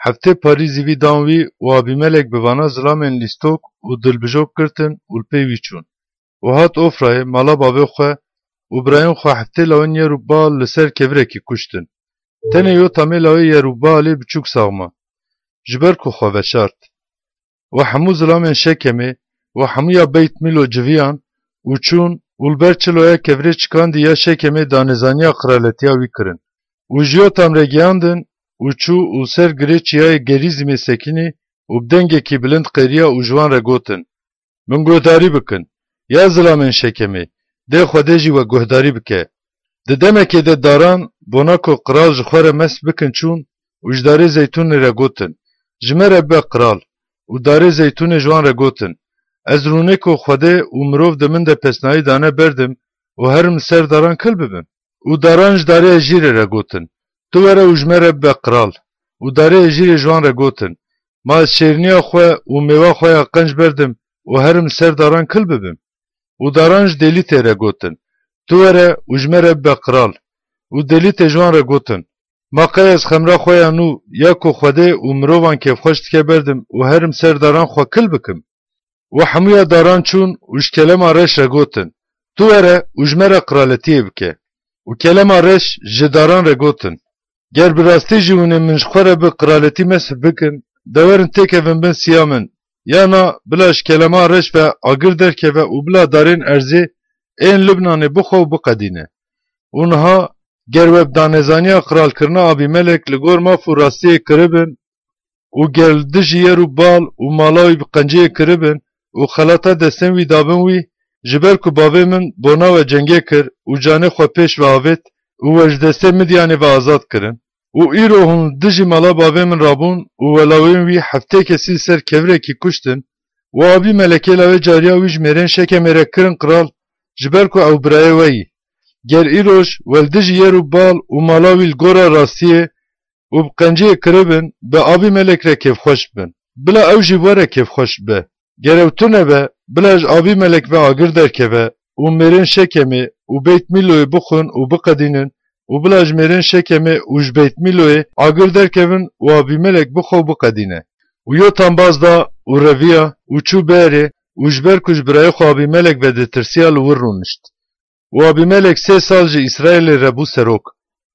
heftê parî zî vî dan wî û Abîmelek bi vana zilamên lîstok û dilbijok girtin û li pey wî çûn. Û hat Ofrayê, mala bavê xwe û birayên xwe heftê lawên Yerûbaal li ser kevirekî kuştin. Tenê Yotamê lawê Yerûbaalê biçûk sax ma, ji ber ku xwe veşart. Û hemû zilamên Şekemê û hemûya Beyt Mîlo civiyan û çûn û li ber çiloya kevirê çikandî ya Şekemê danêzaniya qiraletiya wî kirin. Û ji Yotam re giyandin û çû û ser girê çiyayê Gerîzîmê sekinî û bi dengekî bilind qêriya û ji wan re gotin, Min guhdarî bikin, ya zilamên Şekemê, dê Xwedê jî we guhdarî bike. Di demekê de daran bona ku qral ji xwe re mesf bikin çûn û ji darê zeytûnê re gotin, Ji me re bibe qral. Û darê zeytûnê ji wan re gotin, Ez rûnê ku Xwedê û mirov di min de pesnayî dane berdim û herim li ser daran kil bibim. Û daran ji darê ejîrê re gotin, Tu were û ji me re bibe qral. Û darê ejîrê ji wan re gotin, Ma ez şêriniya xwe û mêwa xwe ya qenc berdim û herim li ser daran kil bibim? Û daran ji Dêlîtê re gotin, Tu were û ji me re bibe qral. Û Dêlîtê ji wan re gotin, Ma qey ez xemra xwe ya nû ya ku Xwedê û mirovan kêfxweş dike berdim û herim ser daran xwe kil bikim? Û hemûya daran çûn û ji kelema reş re gotin, Tu were û ji me re qiraletiyê bike. Û kelema reş ji daran re gotin, Ger bi rastî jî hûn ê min ji xwe re bi qiraletî mesf bikin, de werin têkevin bin siya min, ya na bila ji kelema reş ve agir derkeve û bila darên erzê ên Libnanê bixwe û biqedîne. Û niha ger we bi danêzaniya qiralkirina Abîmelek li gor maf û rastiyê kiribin, û ger li dijî Yerûbal û mala wî bi qenciyê kiribin û xelata destên wî dabin wî, ji ber ku bavê min bona we cengê kir û canê xwe pêş ve avêt û we ji destê Midyanê ve azad kirin. Û îro hûn li dijî mala bavê min rabûn û we lawên wî heftê kesî li ser kevirekî kuştin û Abîmelekê lawê cariya wî ji mêrên Şekemê re kirin qral, ji ber ku ew birayê we yî. Ger îroj we li dijî Yerûbal û mala wî li gora rastiyê û bi qenciyê kiribin, bi Abîmelek re kêfxweş bibin. Bila ew jî bi we re kêfxweş bibe. Gere ew tune be, bila ji Abîmelek ve agir derkeve û mêrên Şekemê û Beyt Mîloyê bixwin û biqedînin û bila ji mêrên Şekemê û ji Beyt Mîloyê agir derkevin û Abîmelek bixwe û biqedîne. Û Yotam baz da û reviya û çû berê û ji ber ku ji birayê xwe Abîmelek ve ditirsiya, li wir rûnişt. Û Abîmelek sê sal ji Îsraîlê re bû serok.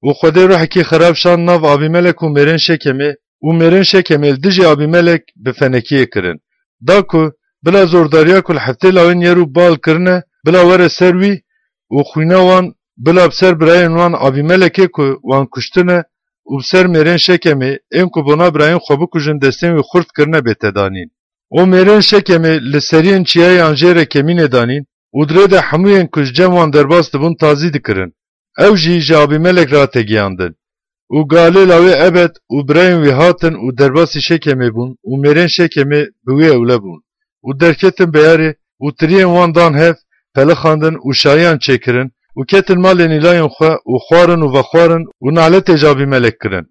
Û Xwedê ruhekî xerab şand nav Abîmelek û mêrên Şekemê, û mêrên Şekemê li dijî Abîmelek bi fenekiyê kirin. Da ku bila zordariya ku li heftê lawên Yerûbaal kirine, bila were ser wî û xwîna wan bila bi ser birayên wan Abîmelekê ku wan kuştine û bi ser mêrên Şekemê, ên ku bona birayên xwe bikujin, destên wî xurt kirine, bête danîn. Û mêrên Şekemê li seriyên çiyayê an jê re kemînê danîn û di rê de hemû yên ku ji cem wan derbas dibûn tazî dikirin. Ew jî ji Abîmelek re hate giyandin. Û galê lawê Ebed û birayên wî hatin û derbasî Şekemê bûn û mêrên Şekemê bi wî ewle bûn. Û derketin beyarê û tiriyên wan dan hev, pelixandin û şayiyan çêkirin û ketin malên îlayên xwe û xwarin û vexwarin û naletê ji Abîmelek kirin.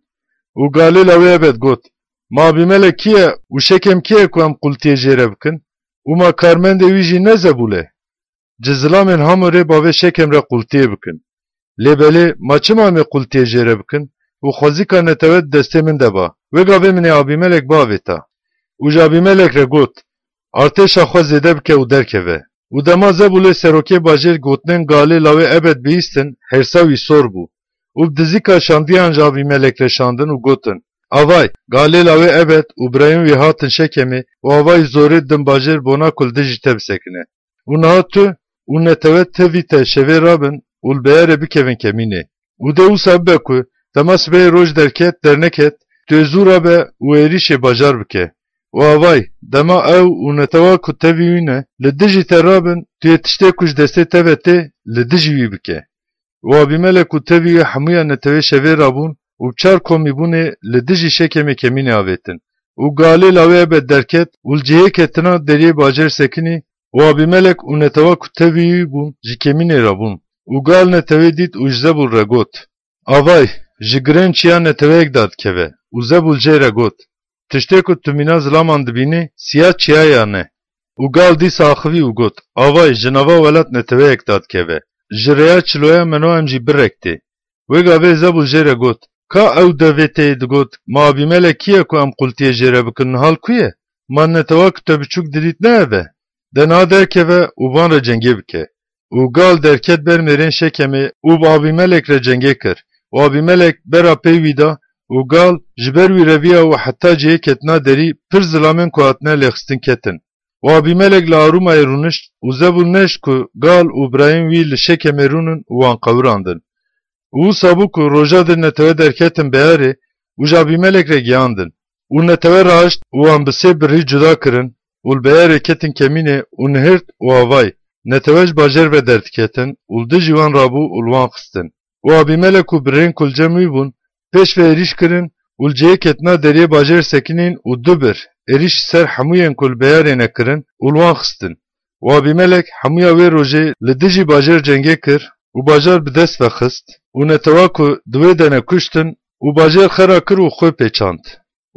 Û galê lawê Ebed got, Ma Abîmelek kî ye û Şekem kî ye ku em qultiyê jê re bikin? Û ma karmendê wî jî ne Zebûl e? Ji zilamên Hamorê bavê Şekem re qultiyê bikin. Lê belê ma çima em ê qultiyê jê re bikin? Û xwezîka netewe di destê min de ba. Wê gavê min ê Abîmelek biavêta. Û ji Abîmelek re got, Artêşa xwe zêde bike û derkeve. Û dema Zebûlê serokê bajêr gotinên galê lawê Ebed bihîstin, hêrsa wî sor bû. Û bi dizîka şandiyan ji Abîmelek re şandin û gotin, Avay, galê lawê Ebed û birayên wî hatin Şekemê û avayî zorê didin bajêr bona ku li dijî te bisekine. Û niha tu û netewe tevî te şevê rabin û li beyarê bikevin kemînê. Û dê wisa bibe ku dema sibehê roj derket derneket, tu ê zû rabe û êrîşê bajar bike. Û avay, dema ew û netewa ku tevî wî ne li dijî te rabin, tu yê tiştê ku ji destê te ve tê li dijî wî bike. Û Abîmelek û tevî wî hemûya netewê şevê rabûn û bi çar komî bûnê li dijî Şekemê kemînê avêtin. Û galê lawê Ebed derket û li cihê ketina deriyê bajêr sekinî, û Abîmelek û netewa ku tevî wî bûn ji kemînê re bûn. Û gal netewê dît û ji Zebûl re got, Avay, ji girên çiya neteweyek dadikeve. Û Zebûl jê re got, Tiştê ku tu mîna zilaman dibînî, siya çiyayan e. Û gal dîsa axivî û got, Avay, ji nava welat neteweyek dadikeve. Ji rêya çiloya meno em jî birek tê. Wê gavê Zebûl jê re got, Ka ew devê te yê digot, Ma Abîmelek kî ye ku em qultiyê jê re bikin, niha li ku ye? Ma netewa ku te biçûk didît ne ev e? De niha derkeve û van re cengê bike. Û gal derket ber mêrên Şekemê û bi Abîmelek re cengê kir. Û Abîmelek bera pey wî da û gal ji ber wî reviya û heta cihê ketina derî pir zilamên ku hatine lêxistin ketin. Û Abîmelek li Arûmayê rûnişt û Zebûl neşt ku gal û birayên wî li Şekemê rûnin û wan qewirandin. Û wisa bû ku roja di netewe derketin beyarê û ji Abîmelek re giyandin. Û netewe raşt û wan bi sê birî cuda kirin û li beyarê ketin kemînê û nihirt û avay, netewe ji bajêr ve derdiketin û li dijî wan rabû û li wan xistin. Û Abîmelek û birên ku li cem wî bûn, pêş ve êrîş kirin û li cihê ketina deriyê bajêr sekinîn û du bir êrîş ji ser hemûyên ku li beyarê ne kirin û li wan xistin. Û Abîmelek hemûya wê rojê li dijî bajêr cengê kir û bajar bi dest ve xist û netewa ku di wê de ne kuştin û bajêr xera kir û xwe pêçand.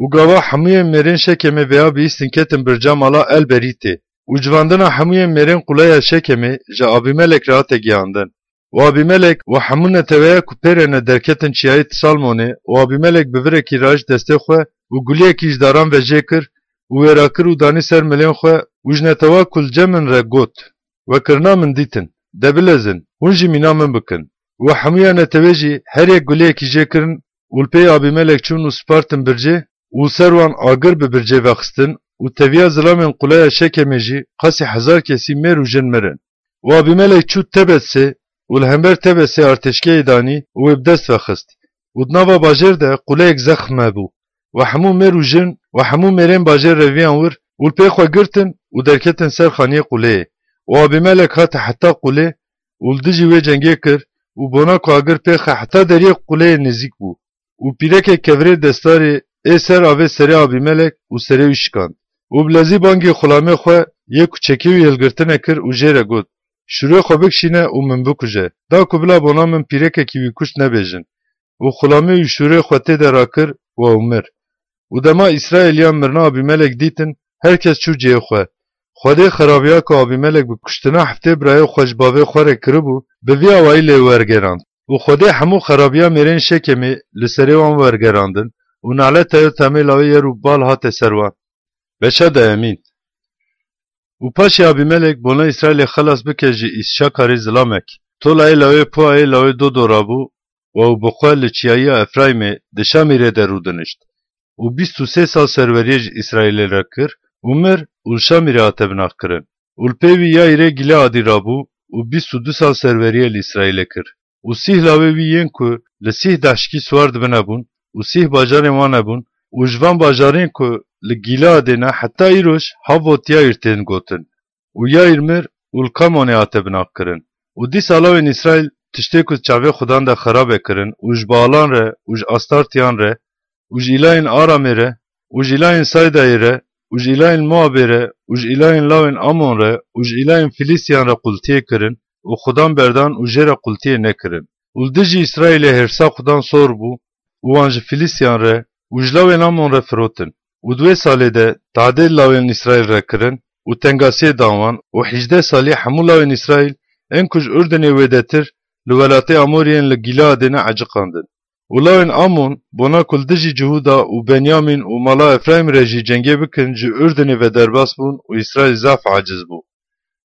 Û gava hemûyên mêrên Şekemê vêya bihîstin ketin birca mala Elberîtê û civandina hemûyên mêrên quleya Şekemê ji Abîmelek re hate gihandin. Û Abîmelek û hemû neteweya ku pê re ne derketin çiyayê Salmonê, û Abîmelek bi virekî raşt destê xwe û guliyekî ji daran ve jê kir û wê rakir û danî ser milên xwe û ji netewa ku li cem min re got, Vekirina min dîtin, de bilezin, hûn jî mîna min bikin. Û hemûya netewê jî her yek guliyekî jê kirin û li pey Abîmelek çûn û spartin bircê û ser wan agir bi bircê vexistin û teviya zilamên quleya Şekemê jî qasî hezar kesî mêr û jin mirin. Û Abîmelek çû Tebetsê û li hember Tebetsê artêşgehê danî û wê bi dest ve xist. Û di nava bajêr de quleyek zexm hebû. Û hemû mêr û jin û hemû mêrên bajêr reviyan wir û li pê xwe girtin û derketin ser xaniyê quleyê. Û Abîmelek hate heta qulê û li dijî wê cengê kir û bona ku agir pêxe heta deriyê quleyê nêzîk bû. Û pîrekek kevirê destarê ê ser avê serê Abîmelek û serê wî şikand. Û bi lezî bangî xulamê xwe yê ku çekê wî hilgirtine kir û jê re got, Şûrê xwe bikişîne û min bikuje, da ku bila bona min pîrekekî wî kuşt nebêjin. Û xulamê wî şûrê xwe tê de rakir û ew mir. Û dema Îsraîliyan mirina Abîmelek dîtin, her kes çû cihê xwe. Xwedê xerabiya ku Abîmelek bi kuştina heftê birayê xwe ji bavê xwe re kiribû, bi vî awayî lê wergerand. Û Xwedê hemû xerabiya mêrên Şekemê li serê wan wergerandin û naleta Yotamê lawê Yerûbal hate ser wan. Beşa dayemîn. Û paşê Abîmelek bona Îsraîlê xelas bike ji Îsşakarê zilamek, tolayê lawê Puayê lawê Dodo rabû, û ew bi xwe li çiyayiya Efraîmê di Şamîrê de rûdinişt. Û bîst û sê sal serweriyê ji Îsraîlê re kir û mir û li Şamîrê hate binaxkirin. Û li pê wî Yayîrê Gîleadî rabû û bîst û du sal serweriyê li Îsraîlê kir. Û sîh lawê wî yên ku li sîh dehşikî siwar dibine bûn û sîh bajarên wan hebûn û ji van bajarên ku li Gîleadê ne heta îroj Havot Yayîr tên gotin. Û Yayîr mir û li Kamonê hate binaxkirin. Û dîsa lawên Îsraîl tiştê ku di çavê Xudan de xerabe kirin û ji Baalan re û ji Astartiyan re û ji îlayên Aramê re û ji îlayên Saydayê re û ji îlayên Moabê re û ji îlayên lawên Amon re û ji îlayên Filîstiyan re qultiyê kirin û Xudan berdan û jê re qultiyê nekirin. Û li dijî Îsraîlê hêrsa Xudan sor bû û wan ji Filîstiyan re û ji lawên Amon re firotin. Û di wê salê de tadê lawên Îsraîl re kirin û tengasiyê dan wan û hejdeh salî hemû lawên Îsraîl ên ku ji Urdinê wêdetir li welatê Amoriyên li Gîleadê ne eciqandin. Û lawên Amon bona ku li dijî Cihûda û Benyamîn û mala Efraîm re jî cengê bikin ji Urdinê ve derbas bûn û Îsraîl zaf aciz bû.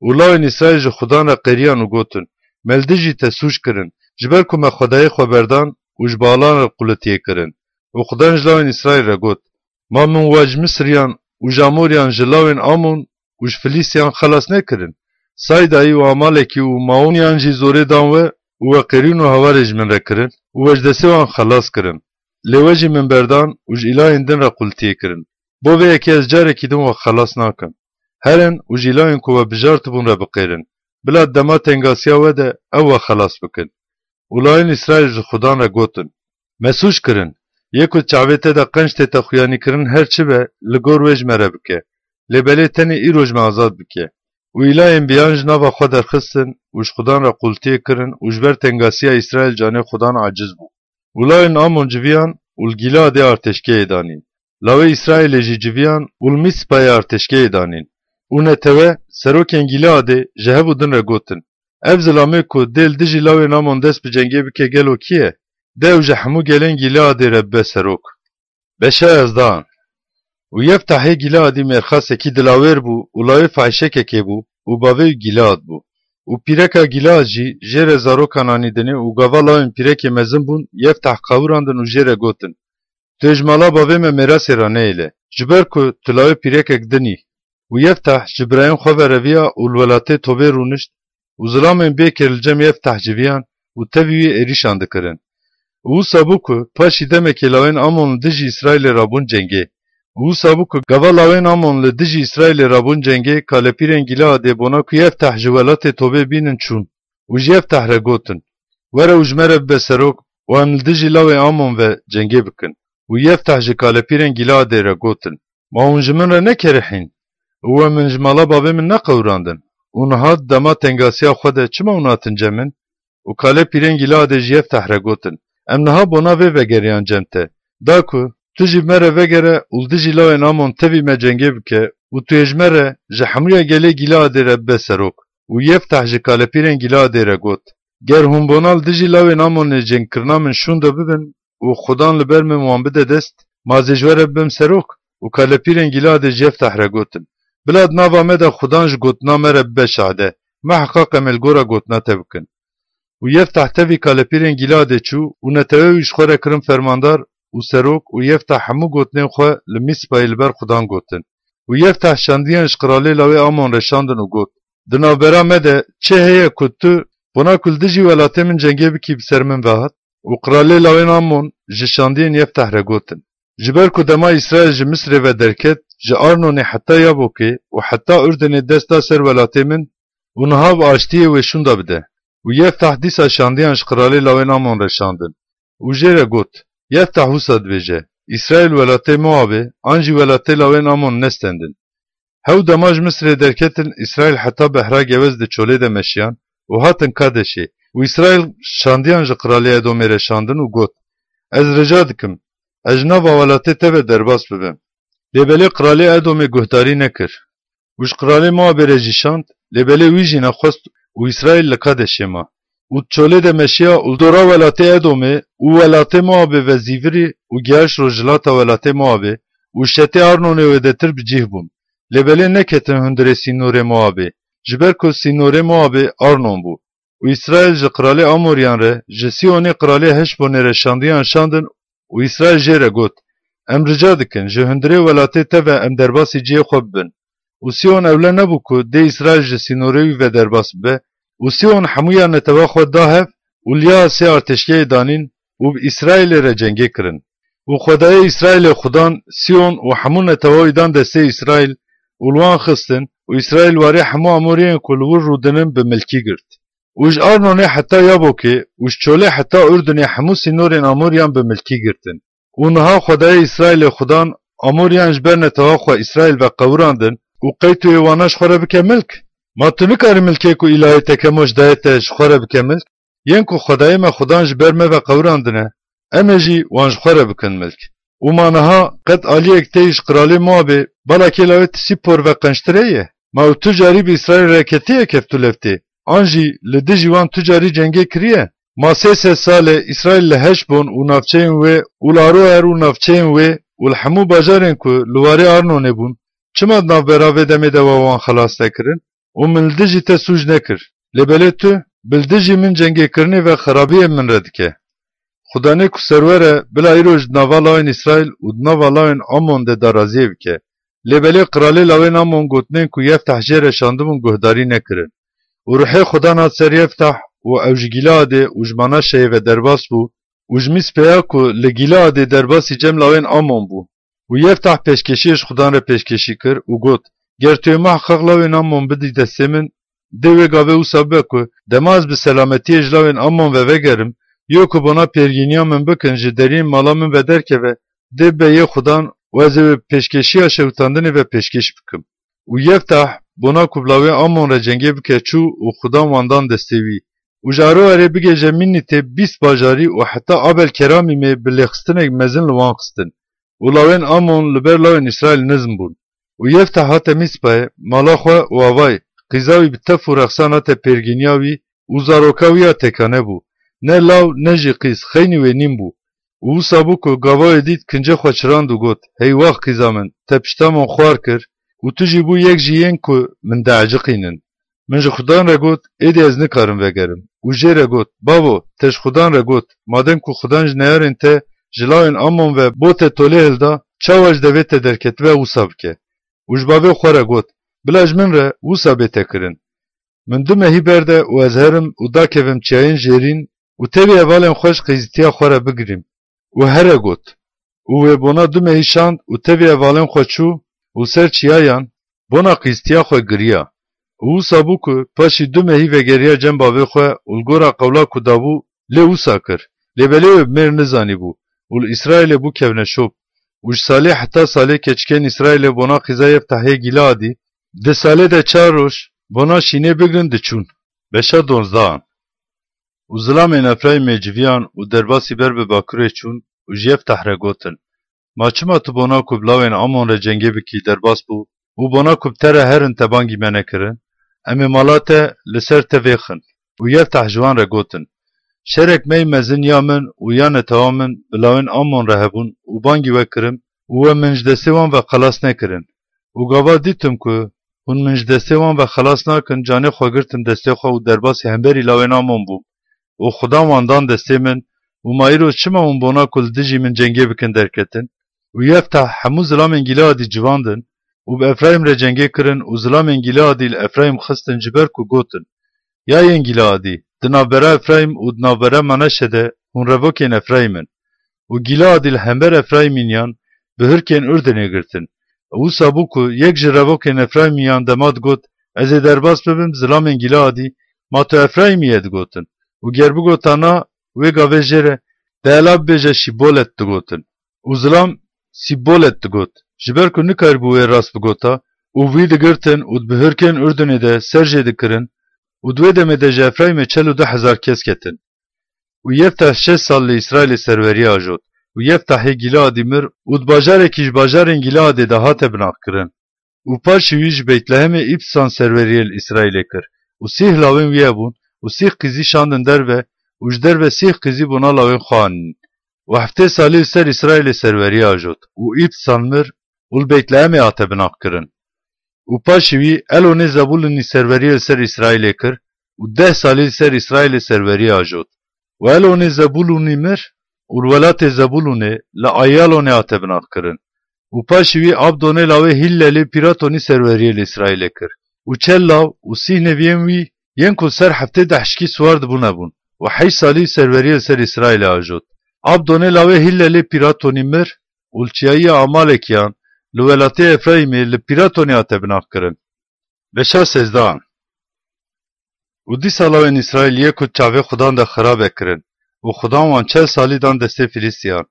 Û lawên Îsraîl ji Xudan re qêriyan û gotin, me li dijî te sûc kirin, ji ber ku me xwedayê xwe berdan û ji Baalan re qulitiyê kirin. Û Xudan ji lawên Îsraîl re got, ma min we ji Misiriyan û ji Amoriyan ji lawên Amon û ji Filîstiyan xelas nekirin? Saydayî û Amalekî û Maoniyan jî zorê dan we û we qêrîn û hewarê ji min re kirin û we ji destê wan xelas kirin. Lê we jî min berdan û ji îlayên din re qultiyê kirin. Bo vê yekê ez carekî din we xelas nakim. Herin û ji îlayên ku we bijartibûn re biqêrin. Bila di dema tengasiya we de ew we xelas bikin. Û layên Îsraîl ji Xudan re gotin, me sûc kirin. Yê ku di çavê te de qenc tête xuyanîkirin her çi be, li gor wê ji me re bike. Lê belê tenê îroj me azad bike. Û îlayên biyan ji nava xwe derxistin û ji Xudan re qultiyê kirin û ji ber tengasiya Îsraîl canê Xudan aciz bû. Û lawên Amon civiyan û li Gîleadê artêşkeyê danîn. Lawê Îsraîlê jî civiyan û li Mîspayê artêşkeyê danîn. Û netewe, serokên Gîleadê ji hev û din re gotin, ev zilamê ku dê li dijî lawên Amon dest bi cengê bike gelo kî ye? De ew ji hemû gelên Gîleadê re bibe serok. Beşa hezdehan. Û Yeftahê Gîleadî mêrxasekî dilawêr bû û lawê fahîşekekê bû û bavê wî Gîlead bû. Û pîreka Gîlead jî jê re zarokan anî dinê û gava lawên pîrekê mezin bûn, Yeftah qawirandin û jê re gotin, tu yê ji mala bavê me mêrasê re neyêle, ji ber ku tu lawê pîrekek din î. Û Yeftah ji birayên xwe ve reviya û li welatê Tobê rûnişt û zilamên bêkêr li cem Yeftah civiyan û tevî wî êrîşan dikirin. Û wisa bû ku paşî demekê lawên Amon li dijî Îsraîlê rabûn cengê. Û wisa bû ku gava lawên Amon li dijî Îsraîlê rabûn cengê, kalepîrên Gîleadê bona ku Yeftah ji welatê Tobê bînin çûn û ji Yeftah re gotin, were û ji me re bibe serok û em li dijî lawê Amon ve cengê bikin. Û Yeftah ji kalepîrên Gîleadê re gotin, ma hûn ji min re nekerihîn û we min ji mala bavê min neqewirandin? Û niha di dema tengasiya xwe de çima hûn hatin cem min? Û kalepîrên Gîleadê ji Yeftah re gotin, em niha bona vê vegeriyan cem te, da ku tu jî bi me re vegere û li dijî lawên Amon tevî me cengê bike û tu yê ji me re ji hemûya gelê Gîleadê re bibe serok. Û Yeftah ji kalepîrên Gîleadê re got, ger hûn bona li dijî lawên Amonê cengkirina min şûnde bibin û Xudan li ber min wan bide dest, ma ez ê ji we re bibim serok? Û kalepîrên Gîleadê ji Yeftah re gotin, bila di nava me de Xudan ji gotina me re bibe şahde, me heqaq em ê li gora gotina te bikin. Û Yeftah tevî kalepîrên Gîleadê çû û netewe wî ji xwe re kirin fermandar û serok û Yeftah hemû gotinên xwe li Mîspayê li ber Xudan gotin. Û Yeftah şandiyan ji qiralê lawê Amon re şandin û got, di navbera me de çi heye ku tu bona ku li dijî welatê min cengê bikî bi ser min ve hat? Û qiralê lawên Amon ji şandiyên Yeftah re gotin, ji ber ku dema Îsraîl ji Misrê ve derket, ji Arnonê heta Yabokê û heta Urdinê dest da ser welatê min û niha bi aştiyê wê şûnda bide. Û Yeftah dîsa şandiyan ji qiralê lawên Amon re şandin û jê re got, Yeftah wisa dibêje, Îsraîl welatê Moabê an jî welatê lawên Amon nestendin. Hew dema ji Misirê derketin, Îsraîl heta behra gewez di çolê de meşiyan û hatin Kadeşê. Û Îsraîl şandiyan ji qiralê Edomê re şandin û got, ez rica dikim, ez ji nava welatê te ve derbas bibim. Lê belê qiralê Edomê guhdarî nekir. û ji qiralê Moabê re jî şand, lê belê wî jî nexwest û Îsraîl li Kadêşê ma. Û di çolê de meşiya û li dora welatê Edomê û welatê Moabê ve zîvirî û gihişt rojhilata welatê Moabê û şetê Arnonê wêdetir bi cih bûn. Lê belê neketin hundirê sînorê Moabê, ji ber ku sînorê Moabê Arnon bû. Û Îsraîl ji qiralê Amoriyan re, ji Sîhonê qiralê Heşbonê re şandiyan şandin û Îsraîl jê re got, Em rica dikin, ji hundirê welatê te ve em derbasî cihê xwe bibin. Û Sîhon ewle nebû ku dê Îsraîl ji sînorê wî ve derbas bibe. Û Sîhon hemûya netewa xwe da hev û liya sê artêşgehê danîn û bi Îsraîlê re cengê kirin. Û Xwedayê Îsraîlê Xudan Sîhon û hemû netewa wî dan destê Îsraîl û li wan xistin û Îsraîl warê hemû Amoriyên ku li wir rûdinin bi milkî girt. Û ji Arnonê heta Yabokê û ji çolê heta Urdunê hemû sînorên Amoriyan bi milkî girtin. Û niha Xwedayê Îsraîlê Xudan Amoriyan ji ber netewa xwe Îsraîl ve qewirandin û qey tu yê wana ji xwe re bike milk? Ma tu nikarî milkê ku îlahê te kemo ji dayê te ji xwe re bike milk? Yên ku Xwedayê me Xudan ji ber me ve qewirandine, em ê jî wan ji xwe re bikin milk. Û ma niha qet aliyek tê ji qiralê Moabê bala kêla wê ti sî por ve qençtirê ye? Ma ew tu carî bi Îsraîl re ketiye keftûleftê, an jî li dijî wan tu carî cengê kiriye? Ma sê sed sal e Îsraîl li Heşbon û navçeyên wê û li Aroer û navçeyên wê û li hemû bajarên ku li warê Arnonê bûn, çima di navbera vê demê de we wan xelas nekirin? Û min li dijî te sûc nekir. Lê belê tu bi li dijî min cengê kirinê ve xerabiyê min re dike. Xudanê ku serwer e, bila îro ji nava lawên Îsraîl û di nava lawên Amon de daraziyê bike. Lê belê qiralê lawên Amon gotinên ku Yeftah jê re şandibûn guhdarî nekirin. Û ruhê Xudan hat ser Yeftah û ew ji Gîleadê û ji Manaşeyê ve derbas bû û ji Mîspeya ku li Gîleadê derbasî cem lawên Amon bû. Û Yeftah pêşkêşiyê ji Xudan re pêşkêşî kir û got, Ger tu yê miheqeq lawên Amon bidî destê min, dê wê gavê wisa bibe ku dema ez bi selametiyê ji lawên Amon ve vegerim, yo ku bona pêrgîniya min bikin ji deriyên mala min ve derkeve, dê bibe yê Xudan û ez ê wê bi pêşkêşiya şewitandinê ve pêşkêş bikim. Û Yeftah bona ku bi lawê Amon re cengê bike çû û Xudan wan dan destê wî. Û ji Aroerê bigêje Mînîtê bîst bajarî û heta Abel Keramîmê bi lêxistinek mezin li wan xistin. Û lawên Amon li ber lawên Îsraîl nizm bûn. Û Yeftah hate Mîspayê, mala xwe û avayê, qîza wî bi tef û rexsan hate pêrgîniya wî û zaroka wî ya têkane bû. Ne law ne jî qîz xeynî wê nîn bû. Û wisa bû ku gava wê dît kincê xwe çirand û got, Heywax qîza min, te pişta min xwar kir û tu jî bû yek ji yên ku min dieciqînin. Min ji Xudan re got, Êdî ez nikarim vegerim. Û jê re got, Bavo, te ji Xudan re got, madem ku Xudan ji neyarên te, ji lawên Amon ve bo te tolê hilda, çawa ji devê te derketibe wisa bike. Û ji bavê xwe re got, Bila ji min re wisa bête kirin. Min du mehî berde û ez herim û dakevim çiyayên jêrîn û tevî hevalên xwe ji qîzîtiya xwe re bigirîm. Û here got. Û wê bona du mehî şand û tevî hevalên xwe çû û ser çiyayan bona qîzîtiya xwe giriya. Û wisa bû ku paşî du mehî vegeriya cem bavê xwe û li gora qewla ku dabû lê wisa kir. Lê belê wê bi mêr nizanîbû û li Îsraîlê bû kevneşop. Û ji salê heta salê keçikên Îsraîlê bona qîza Yeftahê Gîleadî, di salê de çar roj bona şînê bigrin diçûn. Beşa donzdahan. Û zilamên Efraîmê civiyan û derbasî ber bi bakurê çûn û ji Yeftah re gotin, Ma çima tu bona ku bi lawên Amon re cengê bikî derbas bû û bona ku bi te re herin te bangî me nekirin? Em ê mala te li ser te vêxin. Û Yeftah ji wan re gotin, Şerek me yî mezin ya min û ya netewa min bi lawên Amon re hebûn û bangî we kirim û we min ji destê wan ve xelas nekirin. Û gava dîtim ku hûn min ji destê wan ve xelas nakin, canê xwe girtim destê xwe û derbasî hemberî lawên Amon bûm û Xudan wan dan destê min û ma îro çima hûn bona ku li dijî min cengê bikin derketin? Û Yeftah hemû zilamên Gîleadî civandin û bi Efraîm re cengê kirin û zilamên Gîleadî li Efraîm xistin ji ber ku gotin, Ya yên Gîleadî, di navbera Efraîm û di navbera Menaşe de hûn revokên Efraîm in. Û Gîleadî li hember Efraîmîniyan bi hirkên Urdinê girtin. Û wisa bû ku yek ji revokên Efraîmîniyan dema digot, Ez ê derbas bibim, zilamên Gîleadî, Ma tu Efraîmî ye digotin. Û ger bigota na, wê gavê jê re, Dela bibêje Şîbolet digotin. Û zilam Sîbolet digot, ji ber ku nikaribû wê rast bigota, û vî digirtin û di bihirkên Urdunê de ser jê dikirin, û di wê demê de ji Efraîmê çel û du hezar kes ketin. Û Yeftah şeş sal li Îsraîlê serweriyê ajot, û Yeftahê Gîleadî mir û di bajarekî ji bajarên Gîleadê de hate binavkirin. Û Û paşî wî ji Beytlehemê Îbsan serweriyê li Îsraîlê kir. Û sîh lawên wî hebûn, û sîh qîzî şandin derve, û ji derve sîh qîzî bona lawên xwe anîn. Û heftê salî li ser Îsraîlê serweriyê ajot, û Îbsan mir, û li Beytlehemê hate binaqkirin. Û paşî wî Elonê Zebûlûnî serweriyê li ser Îsraîlê kir, û deh salî li ser Îsraîlê serweriyê ajot. Û Elonê Zebûlûnî mir, û li welatê Zebûlûnê li Ayalonê hate binaqkirin. Û paşî wî Abdonê lawê Hîllelê Pîratonî serweriyê li Îsraîlê kir. Û çel law û sîh neviyên wî yên ku li ser heftê dehşkî siwar dibûn hebûn. Û heşt salî serweriyê li ser Îsraîlê ajot. Abdonê lawê Hîllelê Pîratonî mir, û li çiyayiya Amalekiyan, li welatê Efraîmê li Pîratonê hate binaqkirin. Beşa sêzdehan. Û dîsa lawên Îsraîliyê ku çavê Xudan de xirabe kirin, û Xudan wan çel salî dan destê Filistiyan.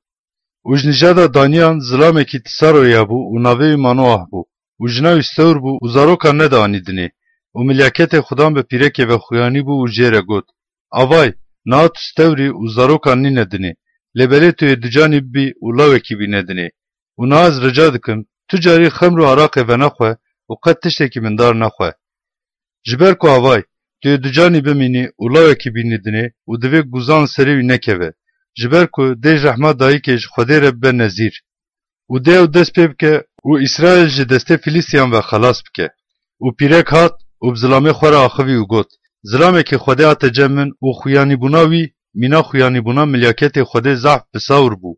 Û ji nijada Daniyan zilamekî Tisaroyê hebû û navê wî Manoah bû, û jina wî stewr bû û zarokan nede anî dinê. Û milyaketê Xudan bi pîrekê ve xuyanî bû û jê re got, Avay, niha tu stewrî û zarokan nîne dinê, lê belê tu yê ducanî bibî û lawekî bîne dinê. Û niha ez rica dikim, tu carî xemr û araqê venexwe û qet tiştekî mindar nexwe. Ji ber ku avay, tu yê ducanî bimînî û lawekî bînî dinê û divê guzan li serê wî nekeve. Ji ber ku dê ji rehma dayikê ji Xwedê re bibe nezîr. Û dê ew dest pê bike û Îsraîl ji destê Filistiyan ve xelas bike. Û pîrek hat û bi zilamê xwe re axivî û got, Zilamekî Xwedê hate cem min û xuyanîbûna wî mîna xuyanîbûna milyaketê Xwedê zehf pisawir bû.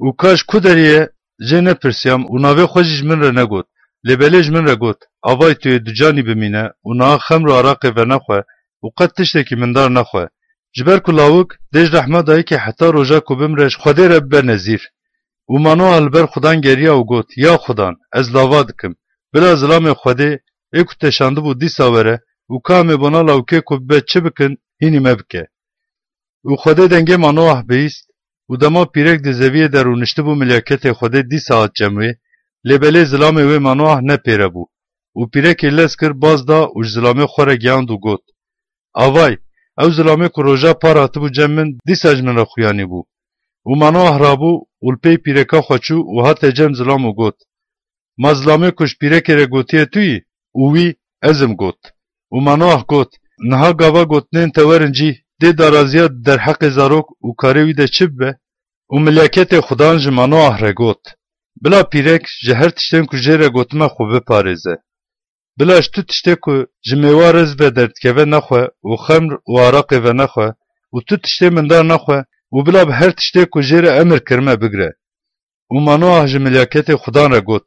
Û ka ji ku derê ye, jê nepirsiyam û navê xwe jî ji min re negot. Lê belê ji min re got, Avay tu yê ducanî bimîne û niha xemr û araqê venexwe û qet tiştekî mindar nexwe. Ji ber ku lawik dê ji rehma dayikê heta roja ku bimre ji Xwedê re bibe nezîr. Û Manoah li ber Xudan geriya û got, Ya Xudan, ez lava dikim, bila zilamê Xwedê ê ku te şandibû dîsa were û ka em ê bona lawikê ku bibe çi bikin, hînî me bike. Û Xwedê dengê Manoah bihîst, û dema pîrek di zeviyê de rûniştibû, milyaketê Xwedê dîsa hat cem wê, lê belê zilamê wê Manoah ne pêre bû. Û pîrekê lez kir, baz da û ji zilamê xwe re gihand û got, Avay, ew zilamê ku roja par hatibû cem min, dîsa ji min re xuyanî bû. Û Manoah rabû û li pey pîreka xwe çû û hate cem zilam û got, Ma zilamê ku ji pîrekê re gotiye tu yî? Û wî, Ez im got. Û Manoah got, Niha gava gotinên te werin cî, dê daraziya di derheqê zarok û karê wî de çi bibe? Û milyaketê Xudan ji Manoah re got, Bila pîrek ji her tiştên ku jê re gotime xwe biparêze. Bila ji tu tiştê ku ji mêwa riz ve derdikeve nexwe û xemr û araqê venexwe û tu tiştê mindar nexwe û bila bi her tiştê ku jê re emir kirime bigre. Û Manoah ji milyaketê Xudan re got,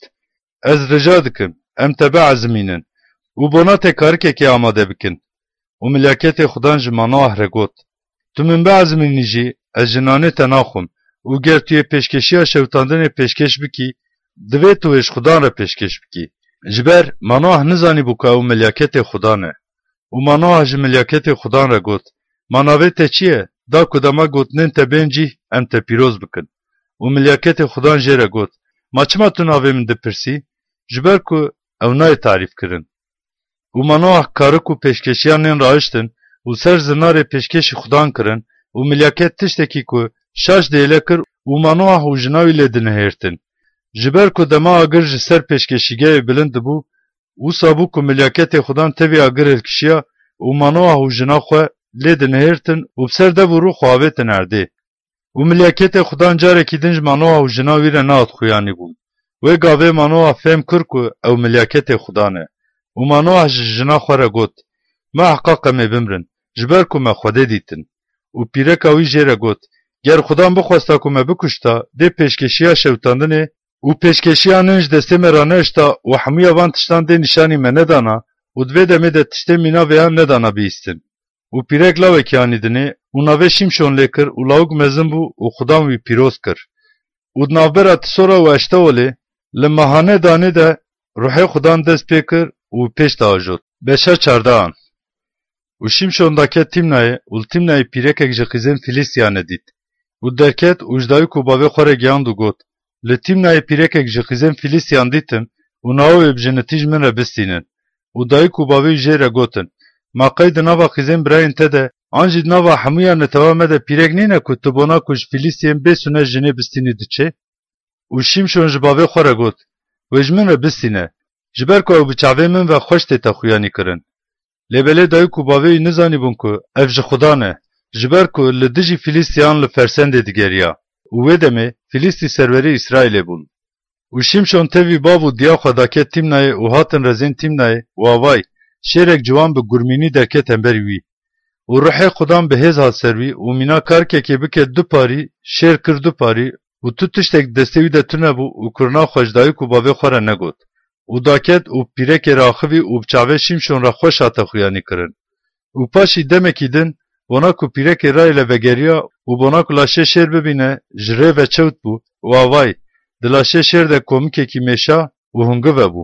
Ez rica dikim, em te biezimînin û bona te karikekê amade bikin. Û milyaketê Xudan ji Manoah re got, Tu min biezimînî jî, ez ji nanê te naxwim û ger tu yê pêşkeşiya şewitandinê pêşkêş bikî, divê tu wê ji Xudan re pêşkêş bikî. Ji ber Manoah nizanîbû ku ew milyaketê Xudan e. Û Manoah ji milyaketê Xudan re got, Ma navê te çi ye, da ku dema gotinên te bên cîh, em te pîroz bikin? Û milyaketê Xudan jê re got, Ma çima tu navê min dipirsî? Ji ber ku ew nayê tarîfkirin. Û Manoah karik û pêşkeşiyan nên rahiştin û ser zinarê pêşkêşî Xudan kirin û milyaket tiştekî ku şaş dêle kir û Manoah û jina wî lê dinihêrtin. Ji ber ku dema agir ji ser pêşkeşîgehê bilind dibû, wisa bû ku milyaketê Xudan tevî agirê dikişiya û Manoah û jina xwe lê dinihêrtin û bi ser dev û rû xwe avêtin erdê. Û milyaketê Xudan carekî din ji Manoah û jina wî re nehat xuyanîbûn. Wê gavê Manoah fêm kir ku ew milyaketê Xudan e. Û Manoah ji jina xwe re got, Mehqaq em ê bimrin, ji ber ku me Xwedê dîtin. Û pîreka wî jê re got, Ger Xudan bixwesta ku me bikuşta, dê pêşkeşiya şewitandinê û pêşkeşiya nên ji destê me ranehişta û hemûya van tiştan dê nîşanî me nedana û di vê demê de tiştê mîna vêyan nedana bihîstin. Û pîrek lawekî anî dinê û navê Şimşon lê kir û lawik mezin bû û Xudan wî pîroz kir. Û di navbera Tisora û Eşteolê li Mahane Danê de ruhê Xudan dest pê kir û pêş de ajot. Beşa çardehan. Û Şimşon daket Tîmnayê û li Tîmnayê pîrekek ji qîzên Filistiyanê dît. Û derket û ji dayik û bavê xwe re gihand û got, Li Tîmnayê pîrekek ji qîzên Filistiyan dîtim û niha wê bi jinitî ji min re bistînin. Û dayik û bavê wî jê re gotin, Ma qey di nava qîzên birayên te de an jî di nava hemûya netewa me de pîrek nîne ku tu bona ku ji Filistiyên bê sune jinê bistînî diçê? Û Şimşon ji bavê xwe re got, Wê ji min re bistîne. ji ber ku ew bi çavê min ve xweş tête xuyanî kirin. Lê belê dayik û bavê wî nizanîbûn ku ev ji Xudan e, ji ber ku li dijî Fîlîstiyan li fersendê digeriya û wê demê Fîlîstî serwerê Îsraîlê bûn. Û Şîmşon tevî bav û diya xwe da ket Tîmnayê û hatin rezên Tîmnayê û avay, şêrek ciwan bi gurmînî derket hemberî wî. Û ruhê Xudan bi hêz hat ser wî û mîna karkekê bike du parî, şêr kir du parî û tu tiştek di destê wî de tune bû û kurina xwe ji dayik û bavê xwe re negot. Û daket û pîrekê re axivî û bi çavê Şîmşon re xweş hate xuyanî kirin. Û paşî demekî din, bona ku pîrekê rayê le vegeriya û bona ku laşê şêr bibîne, ji rê ve çewt bû û avay, di laşê şêr de komikekî mêşa û hungive bû.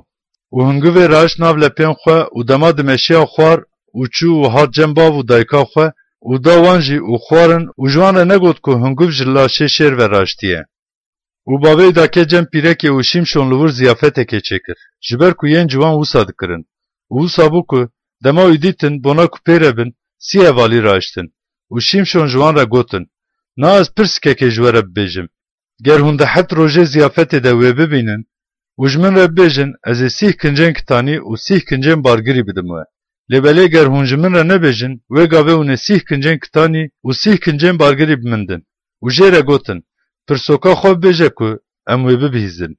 Û hungivê raşt nav lepên xwe û dema dimeşiya xwar û çû û hat cem bav û dayika xwe û da wan jî û xwarin û ji wan re negot ku hungiv ji laşê şêr ve raştiye. Û bavê wî dake cem pîrekê û Şîmşon li wir ziyafetekê çêkir, ji ber ku yên ciwan wisa dikirin. Û wisa bû ku dema wî dîtin, bona ku pê re bin, sî hevalî raiştin. Û Şîmşon ji wan re gotin, Na ez pirsikekê ji we re bibêjim. Ger hûn di heft rojê ziyafetê de wê bibînin û ji min re bibêjin, ez ê sîh kincên kitanî û sîh kincên bargirî bidim we. Lê belê ger hûn ji min re nebêjin, wê gavê hûn ê sîh kincên kitanî û sîh kincên bargirî bi min din. Û jê re gotin, Pirsoka xwe bibêje ku em wê bibihîzin.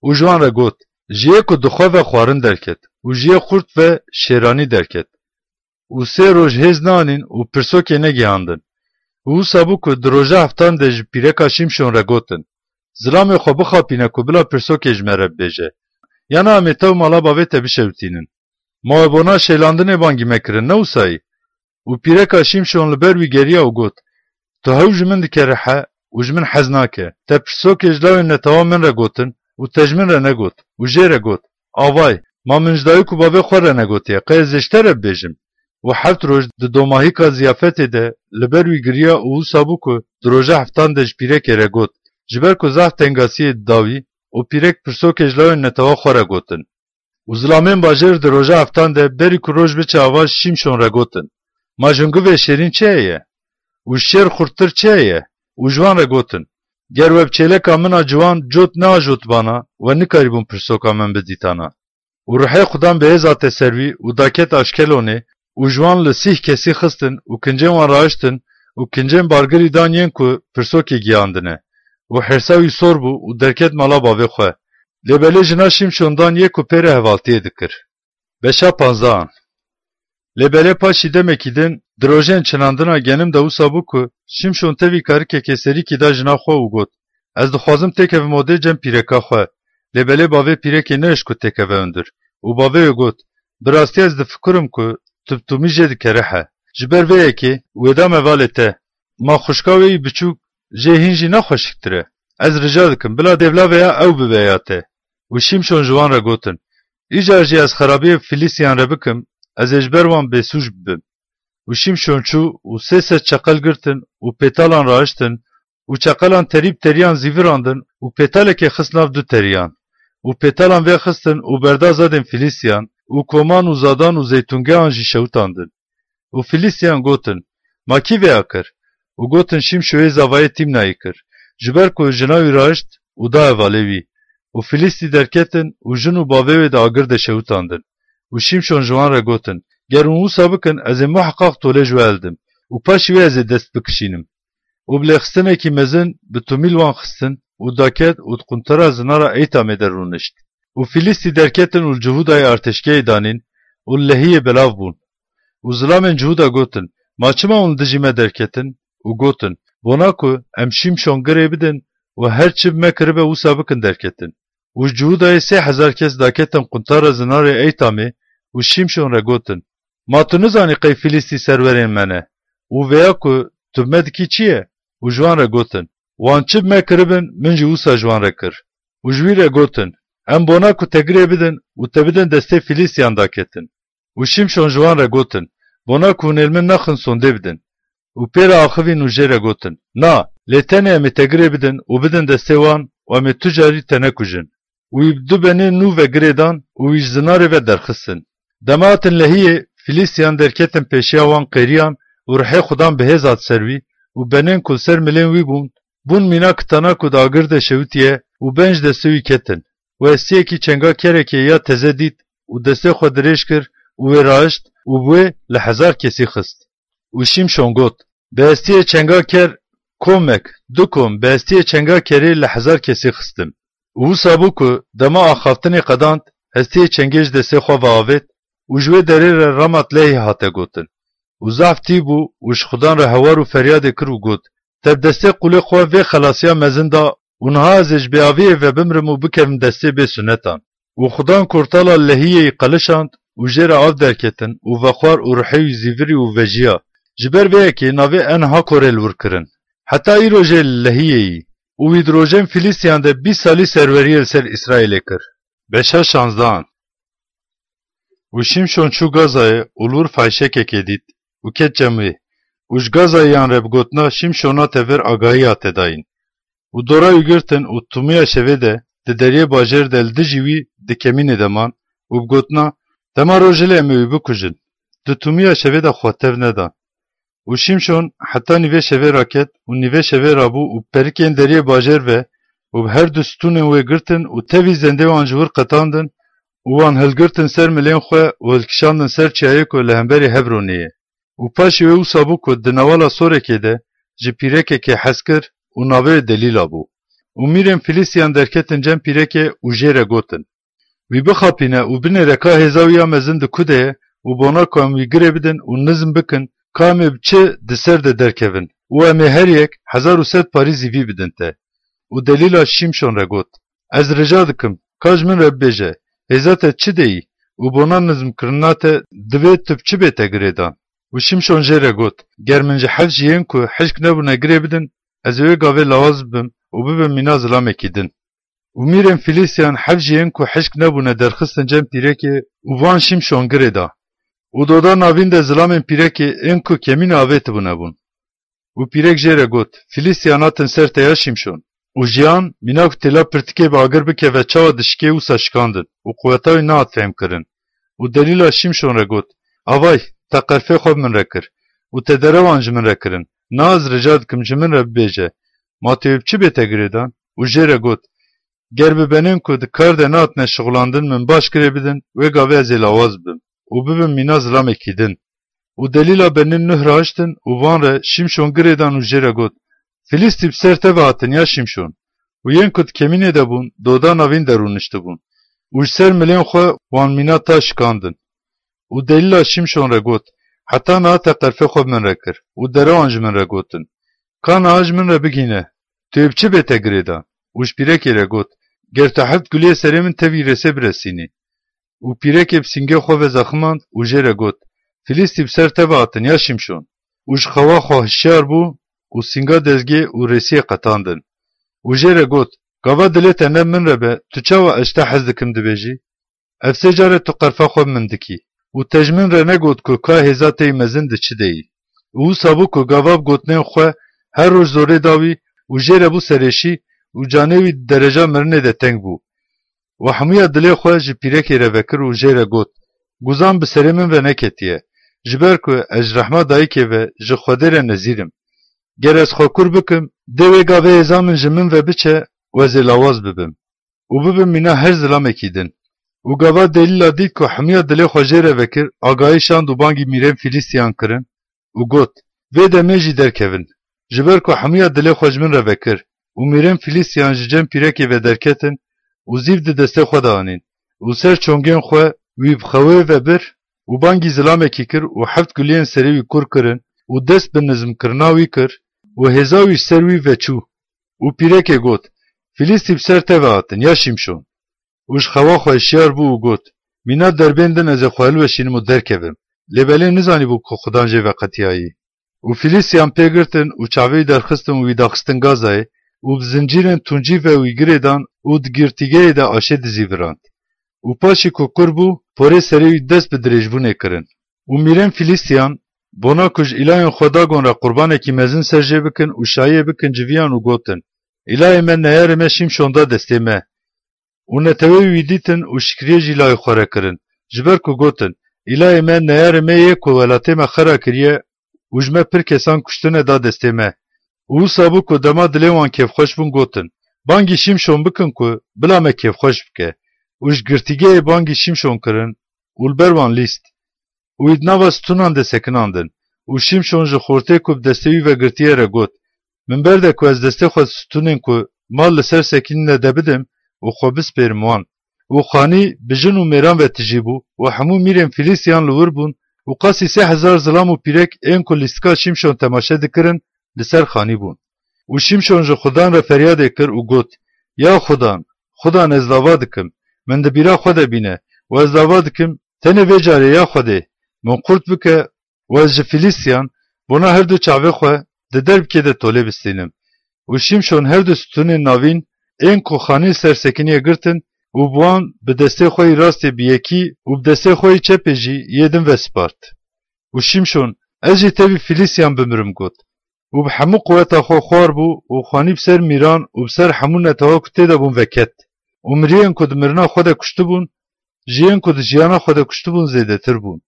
Û ji wan re got, Ji yê ku dixwe ve xwarin derket û ji yê xurt ve şêranî derket. Û sê roj hêz neanîn û pirsokê negihandin. Û wisa bû ku di roja heftan de ji pîreka Şîmşon re gotin, Zilamê xwe bixapîne ku bila pirsokê ji me re bibêje. Yana em ê te û mala bavê te bişewitînin. Ma we bona şêlandinê bangî me kirin, ne wisayî? Û pîreka Şîmşon li ber wî geriya û got, Tu hew ji min dikerihe û ji min hez nake. Te pirsokê ji lawên netewa min re gotin û te ji min re negot û jê re got, Avay, ma min ji dayik û bavê xwe re negotiye, qey ez ê ji te re bibêjim? Û heft roj di domahîka ziyafetê de li ber wî giriya û wisa bû ku di roja heftan de ji pîrekê re got, ji ber ku zaf tengasiyê dida wî û pîrek pirsokê ji lawên netewa xwe re gotin. Û zilamên bajêr di roja heftan de berî ku roj biçe ava ji Şîmşon re gotin, Ma ji hingivê şêrîn çi heye? Û ji şêr xurttir çi heye? Û ji wan re gotin, Ger we bi çêleka min a ciwan cot neajotibana, we nikarîbûn pirsoka min bidîtana. Û ruhê Xudan bi hêz hate ser wî û daket Aşkelonê û ji wan li sîh kesî xistin û kincên wan raiştin û kincên bargirî dan yên ku pirsokê gihandine û hêrsa wî sor bû û derket mala bavê xwe. Lê belê jina Şîmşon dan yê ku pê re hevaltiyê dikir. Beşa panzdehan. Lê belê paşî demekî din di rojên çinandina genim de wisa bû ku Şîmşon tevî karikekê serîkî da jina xwe û got, Ez dixwazim têkevim odê cem pîreka xwe. Lê belê bavê pîrekê nehişt ku têkeve hundir. Û bavê wê got, Bi rastî ez difikirim ku tu bi tûmî jê dikerihe. Ji ber vê yekê wê dame valê te. Ma xwişka wê yî biçûk jê hîn jî ne xweşiktir e. Ez rica dikim, bila dêvla veya ew bibe ya te. Û Şîmşon ji wan re gotin, Îcar jî ez xerabiyê bi Fîlîstiyan re bikim, ez ê ji ber wan bêsûc bibim. Û Şîmşon çû û sê sed çeqel girtin û pêtalan raiştin û çeqelan terî bi teriyan zîvirandin û pêtalekê xist nav du teriyan. Û pêtalan vêxistin û berda zedên Fîlîstiyan û koman û zadan û zeytûngehan jî şewitandin. Û Fîlîstiyan gotin, Ma kî vêya kir? Û gotin, Şîmşoyê zavayê Tîmnayî kir, ji ber ku jina wî raişt û da hevalê wî. Û Fîlîstî derketin û jin û bavê wê di agir de şewitandin. Û Şîmşon ji wan re gotin, Ger hûn wisa bikin, ez ê muheqaq tolê ji we hildim û paşî wê ez ê dest bikişînim. Û bi lêxistinekî mezin bi tûmîl wan xistin û daket û di quntara zinara Eytamê de rûnişt. Û Fîlîstî derketin û li Cihûdayê artêşgehê danîn û li Lehiyê belav bûn. Û zilamên Cihûda gotin, Ma çima hûn li dijî me derketin? Û gotin, Bona ku em Şîmşon girê bidin û her çi bi me kiribe wisa bikin derketin. Û ji Cihûdayê sê hezar kes daketin quntara zinarê Eytamê û Şîmşon re gotin, Ma tu nizanî qey Fîlîstî serwerên me ne? Û vêya ku tu bi me dikî çi ye? Û ji wan re gotin, Wan çi bi me kiribin, min jî wisa ji wan re kir. Û ji wî re gotin, Em bona ku te girê bidin û te bidin destê Fîlîstiyan daketin. Û Şîmşon ji wan re gotin, Bona ku hûn ê li min nexin sondê bidin. Û pê re axivîn û jê re gotin, Na, lê tenê em ê te girê bidin û bidin destê wan û em ê tu carî te nekujin. Û wî bi du benê nû ve girê dan û wî ji zinarê ve derxistin. Dema hatin Lehiyê, Fîlîstiyan derketin pêşiya wan qêriyan û ruhê Xudan bi hêz hat ser wî û benên ku li ser milên wî bûn, bûn mîna kitana ku di agir de şewitiye û ben ji destê wî ketin. û hestiyekî çenga kerekê ya teze dît û destê xwe dirêj kir û wê raişt û bi wê li hezar kesî xist. Û Şimşon got, bi hestiyê çenga ker komek, du kom, bi hestiyê çenga kerê li hezar kesî xistin. Û wisa bû ku dema axaftinê qedand, hestiyê çengê ji destê xwe ve avêt û ji wê derê re Ramat Lehî hate gotin. Û zehf tî bû û ji Xudan re hewar û feryadê kir û got, te bi destê qûlê xwe vê xelasiya mezin da û niha ez ê ji bêaviyê ve bimrim û bikevim destê bê sunetan. Û Xudan kurtala Lehiyeyî qelişand û jê re av derketin û vexwar û rihê wî zîvirî û vejiya. Ji ber vê yekê navê en Hakorê li wir kirin. Heta îro jê li Lehiyeyî. Û wî di rojên Filistiyan de bîst salî serweriyê li ser Îsraîlê kir. Beşa şanzdehan. Û Şimşon çû Gazayê û li wir fahîşekekê dît û ket cem wê. Û ji Gazayiyan re bi gotina Şimşona tevir agahiya te dayîn. Û dora wî girtin û tûmiya şevê de di deriyê bajêr de li dijî wî di kemînê de man û bi gotina, dema rojilê em ê wî bikujin. Di tûmiya şevê de xwe tev nedan. Û Şimşon heta nîvê şevê raket û nîvê şevê rabû û perikên deriyê bajêr ve û bi her du stûnên wê girtin û tevî zendê wan ji wir qetandin û wan hilgirtin ser milên xwe û hilkişandin ser çiyayê ku li hemberî Hebronê ye. Û paşê wê wisa bû ku di newala sorekê de ji pîrekekê hez kir û navê wê Delîla bû. Û mîrên Filistiyan derketin cem pîrekê û jê re gotin, wî bixapîne û binêre ka hêza wî ya mezin di ku de ye û bona ku em wî girê bidin û nizm bikin ka em ê bi çi di ser de derkevin û em ê her yek hezar û sed parî zîvî bidin te. Û Delîla Şimşon re got, ez rica dikim, ka ji min re bibêje, hêza te çi deyî û bona nizmkirina te divê tu bi çi bê te girêdan? Û Şimşon jê re got, ger min ji heft jiyên ku hişk nebûne girê bidin, ez ê wê gavê lawaz bibim û bibim mîna zilamekî din. Û mîrên Filistiyan heft jiyên ku hişk nebûne derxistin cem pîrekê û van Şimşon girê da. Û doda navîn de zilamên pîrekê ên ku kemîna avêtibûne bûn. Û pîrek jê re got, Filistiyan hatin ser te ya Şimşon. Û jiyan, mînak têla pirtikê bi agir bikeve çawa dişikê wisa şikandin û quweta wî nehat fehmkirin. Û Delîla Şimşon re got, avay, te qerfê xwe bi min re kir û te derewan ji min re kirin. Niha ez rica dikim ji min re bibêje, ma tu yê bi çi bê te girêdan? Û jê re got, ger bi benên ku di kar de nehatine şixulandin min baş girê bidin, wê gavê ez ê lawaz bibim û bibim mîna zilamekî din. Û Delîla benên nuh rahiştin û van re Şimşon girêdan û jê re got, Filistî bi ser te ve hatin ya Şimşon. Û yên ku di kemînê de bûn, doda navîn de rûniştibûn. Û ji ser milên xwe wan mîna taş şikandin. Û Delîla Şimşon re got, heta niha te qerfê xwe bi min re kir û derewan ji min re gotin. Ka niha ji min re bigihîne, tu yê bi çi bê te girêdan? Û ji pîrekê re got, ger tu heft guliyê serê min tevî rêsê biresînî. Û pîrekê bi sîngê xwe ve zeximand û jê re got, Filistî bi ser te ve hatin ya Şimşon. Û ji xewa xwe hişyar bû û sînga dezgê û rêsiyê qetandin. Û jê re got, gava dilê te ne bi min re be, tu çawa ez ji te hez dikim dibêjî? Ev sê carê tu qerfa xwe bi min dikî. Û te ji min re negot ku ka hêza te yî mezin di çi de yî. Û wisa bû ku gava bi gotinên xwe her roj zorê da wî û jê re bû serêşî û canê wî di dereca mirinê de teng bû. Û hemûya dilê xwe ji pîrekê re vekir û jê re got, guzan bi serê min ve neketiye, ji ber ku ez ji rehma dayikê ve ji Xwedê re nezîr im. Ger ez xwe kur bikim, dê wê gavê hêza min ji min ve biçe û ez ê lawaz bibim û bibim mîna her zilamekî din. Û gava Delîla dît ku hemiya dilê xwe jê re vekir, agahî şand û bangî mîrên Fîlîstiyan kirin û got, vê demê jî derkevin, ji ber ku hemiya dilê xwe ji min re vekir. Û mîrên Fîlîstiyan ji cem pîrekê ve derketin û zîv di destê xwe de anîn û ser çongên xwe wî bi xewê ve bir û bangî zilamekî kir û heft guliyên serê wî kur kirin û dest bi nizmkirina wî kir û hêza wî ji ser wî ve çû. Û pîrekê got, Fîlîstî bi ser te ve hatin, ya Şîmşon. Û ji xewa xwe hişyar bû û got, mîna derbên din ez ê xwe hilweşînim û derkevim. Lê belê nizanîbû ku Xudan jê ve qetiyayî. Û Fîlîstiyan pê girtin û çavê wî derxistin û wî daxistin Gazayê û bi zincîrên tuncî ve wî girêdan û di girtîgehê de aşê dizîvirand. Û paşî ku kur bû, porê serê wî dest bi dirêjbûnê kirin. Û mîrên Fîlîstiyan, bona ku ji îlayên xwe dagon re qurbanekî mezin ser jê bikin û şayiyê bikin civiyan û gotin, îlayê me neyarê me Şîmşon da destê me. Û neteweyê wî dîtin û şikriyê ji îlayê xwe re kirin, ji ber ku gotin, îlayê me neyarê me yê ku welatê me xera kiriye û ji me pir kesan kuştine da destê me. Û wisa bû ku dema dilê wan kêfxweş bûn gotin, Bangî Şimşon bikin ku bila me kêfxweş bike. Û ji girtîgehê bangî Şimşon kirin û li ber wan lîst. Û wî di nava stûnan de sekinandin. Û Şimşon ji xortê ku bi destê wî ve girtiye re got, Min berde ku ez destê xwe stûnên ku mal li ser sekinîne de bidim û xwe bispêrim wan. Û xanî bi jin û mêran ve tijî bû û hemû mîrên Fîlîstiyan li wir bûn û qasî sê hezar zilam û pîrek ên ku lîstika Şimşon temaşe dikirin li ser xanî bûn. Û Şimşon ji Xudan re feryadê kir û got, Ya Xudan, Xudan, ez dava dikim, min di bîra xwe de bîne û ez dava dikim, tenê vê carê ya Xwedê, min qurt bike û ez ji Fîlîstiyan bona her du çavê xwe di derbikê de tolê bistînim. Û Şimşon her du stûnên navîn ên ku xanî li ser sekiniye girtin û bi wan bi destê xwe yî rastê bi yekî û bi destê xwe yî çepê jî yê din ve spart. Û Şimşon, Ez jî tevî Fîlîstiyan bimirim, got. Û bi hemû quweta xwe xwar bû û xanî bi ser mîran û bi ser hemû netewa ku tê de bûn veket. Û miriyên ku di mirina xwe de kuştibûn, ji yên ku di jiyana xwe de kuştibûn zêdetir bûn.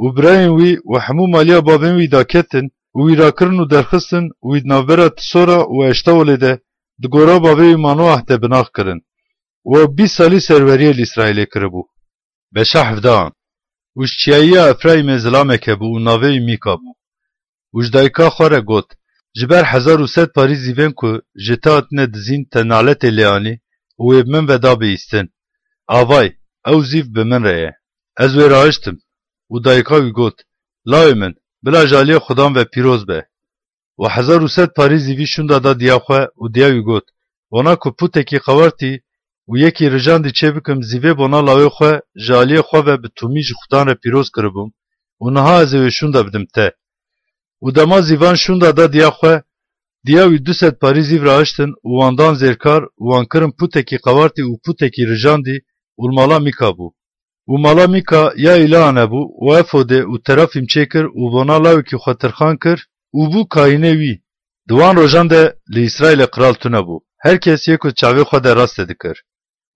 Û birayên wî û hemû maliya bavên wî daketin û wî rakirin û derxistin û wî di navbera Tisora û Eştawolê de di gora bavê wî Manoah de binax kirin. Û ew bîst salî serweriyê li Îsraîlê kiribû. Beşa hevdehan. Û ji çiyayiya Efraîmê zilameke bû û navê wî Mîka bû. Û ji dayika xwe re got, Ji ber hezar û sed parî zîvên ku ji te hatine dizîn te naletê lê anî û wê bi min ve da bihîstin. Avay, ew zîv bi min re ye. Ez wê rahiştim. Û dayika wî got, Lawê min, bila ji aliyê Xudan ve pîroz be. Û hezar û sed parî zîvî şûnda da diya xwe û diya wî got, Bona ku putekî qewartî û yekî rijandî çêbikim, zîvê bona lawê xwe ji aliyê xwe ve bi tûmî ji Xudan re pîroz kiribûm û niha ez ê wê şûnda bidim te. Û dema zîvan şûnda da diya xwe, diya wî du sed parî zîv rahiştin û wan dan zêrkar û wan kirin putekî qewartî û putekî rijandî û li mala Mîka bû. Û mala Mîka ya îlahane bû û efodê û terafîm çêkir û bona lawekî xwe tirxan kir û bû kahînê wî. Di wan rojan de li Îsraîlê qral tune bû. Her kes yê ku çavê xwe de rastê dikir.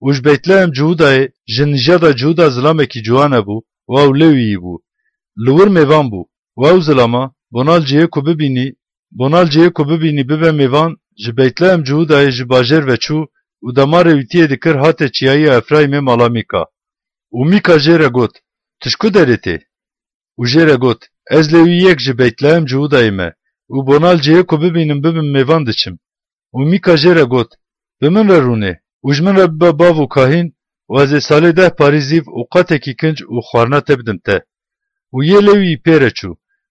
Û ji Beytlehem Cihûdayê, ji nijada Cihûda zilamekî ciwan hebû û ew Lewîyî bû. Li wir mêvan bû û ew zilama, bona li cihê ku bibînî, bona li cihê ku bibînî bibe mêvan, ji Beytlehem Cihûdayê ji bajêr ve çû û dema rêwîtiyê dikir hate çiyayiya Efraîmê mala Mîka. Û Mîka jê re got, Tu ji ku derê tê? Û jê re got, Ez Lewîyek ji Beytlehem Cihûdayê me û bona li cihê ku bibînim bibim mêvan diçim. Û Mîka jê re got, Bi min re rûnê û ji min re bibe bav û kahîn û ez ê salê deh parî zîv û qatekî kinc û xwarina te bidim te. Û yê Lewî pê re çû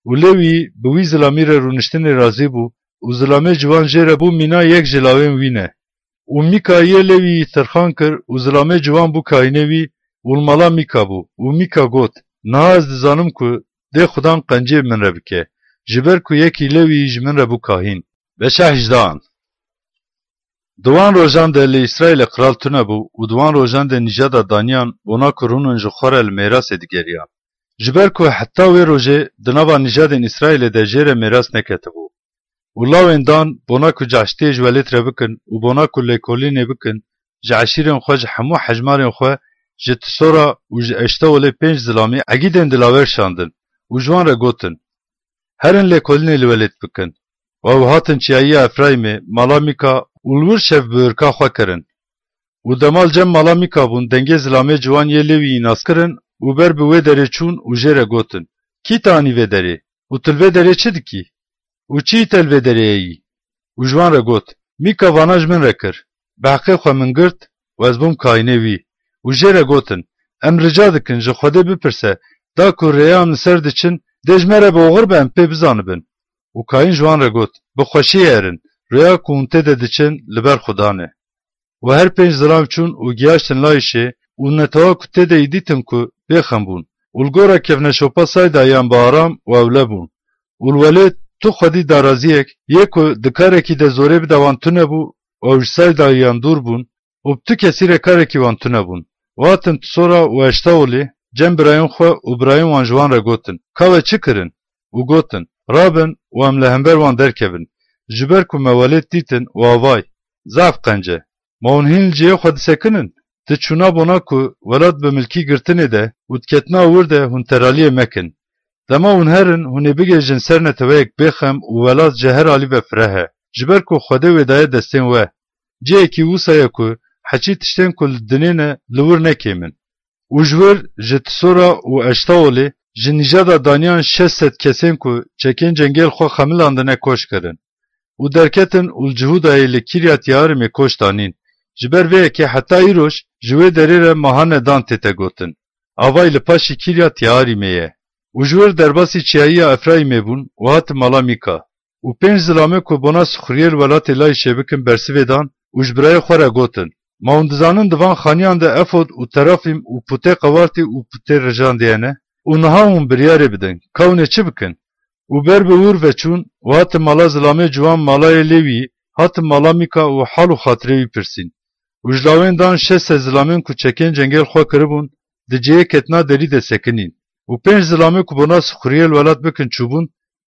û Lewî bi wî zilamî re rûniştinê razî bû û zilamê ciwan jê re bû mîna yek ji lawên wî ne. Û Mîka yê Lewî tirxan kir û zilamê ciwan bû kahînê wî û li mala Mîka bû. Û Mîka got, Niha ez dizanim ku dê Xudan qenciyê bi min re bike, ji ber ku yekî Lewî ji min re bû kahîn. Beşa hejdehan. Di wan rojan de li Îsraîlê qral tune bû û di wan rojan de nîjada Daniyan bona ku rûnin ji xwe re li mêrasê digeriyan. Ji ber ku heta wê rojê di nava nîjadên Îsraîlê de jê re mêras neketibû. Û lawên Dan bona ku caştiyê ji welêt re bikin û bona ku lêkolînê bikin, ji eşîrên xwe, ji hemû hejmarên xwe, ji Tisora û ji Eştawolê pênc zilamî egîdên dilawer şandin û ji wan re gotin, Herin lêkolînê li welêt bikin. Û ew hatin çiyayiya Efraîmê, mala Mîka û li wir şev bi hêrka xwe kirin. Û dema li cem mala Mîka bûn, dengê zilamê ciwan yê Lewîyî nas kirin û ber bi wê derê çûn û jê re gotin, Kî te anî vê derê? Û tu li vê derê çi dikî? Û çi yî te li vê derê ye yî? Û ji wan re got, Mîka vana ji min re kir. Bi heqê xwe min girt û ez bûm kahînê wî. Û jê re gotin, Em rica dikin, ji Xwedê bipirse, da ku rêya em li ser diçin, dê ji me re bi oxir be, em pê bizanibin. Û kahîn ji wan re got, Bi xweşiyê herin, rêya ku hûn tê de diçin, li ber Xudan e. Û her pênc zilam çûn û giyaştin Layişê û netewa ku tê de yî dîtin ku bêxem bûn û li gora kevneşopa Sayda yan bi aram û ewle bûn. Û li welêt tu xwedî daraziyek yê ku di karekî de zorê bide wan tune bû û ew ji Sayda yan dûr bûn û bi tu kesî re karekî wan tune bûn. Û hatin Tisora û Eştawolê cem birayên xwe û birayên wan ji wan re gotin, Ka we çi kirin? Û gotin, Rabin û em li hember wan derkevin, ji ber ku me welêt dîtin û avay, zaf qenc e. Ma hûn hîn li cihê xwe disekinin? Di çûna bona ku welat bi milkî girtinê de û diketina wir de hûn teraliyê mekin. Dema hûn herin, hûn ê bigihêjin ser neteweyek bêxem û welat ji her alî ve fireh e, ji ber ku Xwedê wê daye destên we. cihekî wisa ye ku heçî tiştên ku li dinê ne li wir nekêm in. Û ji wir ji Tisora û Eştaolê ji nîjada daniyan şeş sed kesên ku çekên cengê li xwe xemilandine koç kirin û derketin û li Cihûdayê li Kiryat Yearîmê koç danîn. Ji ber vê yekê heta îroj ji wê derê re Mahane Dan tête gotin. Avay li paşî Kiryat Yearîmê ye. Û ji wir derbasî çiyayiya Efrayîmê bûn û hatin mala Mîka. Û pênc zilamê ku bona sixuriyê li welatê Layîşê bikin bersivê dan û ji birayê xwe re gotin, Ma hûn dizanin di van xaniyan de efod û terafîm û pûtê qewartî û pûtê rijandî hene? Û niha hûn biryarê bidin, ka hûn ê çi bikin? Û ber bi wir ve çûn û hatin mala zilamê ciwan malayê Lêwî, hatin mala Mîka û hal û xatirê wî pirsîn. Û ji lawên dan şeş sed zilamên ku çekên cengê li xwe kiribûn, di cihê ketina derî de sekinîn. Û pênc zilamê ku bona sixuriyê li welat bikin çûbûn,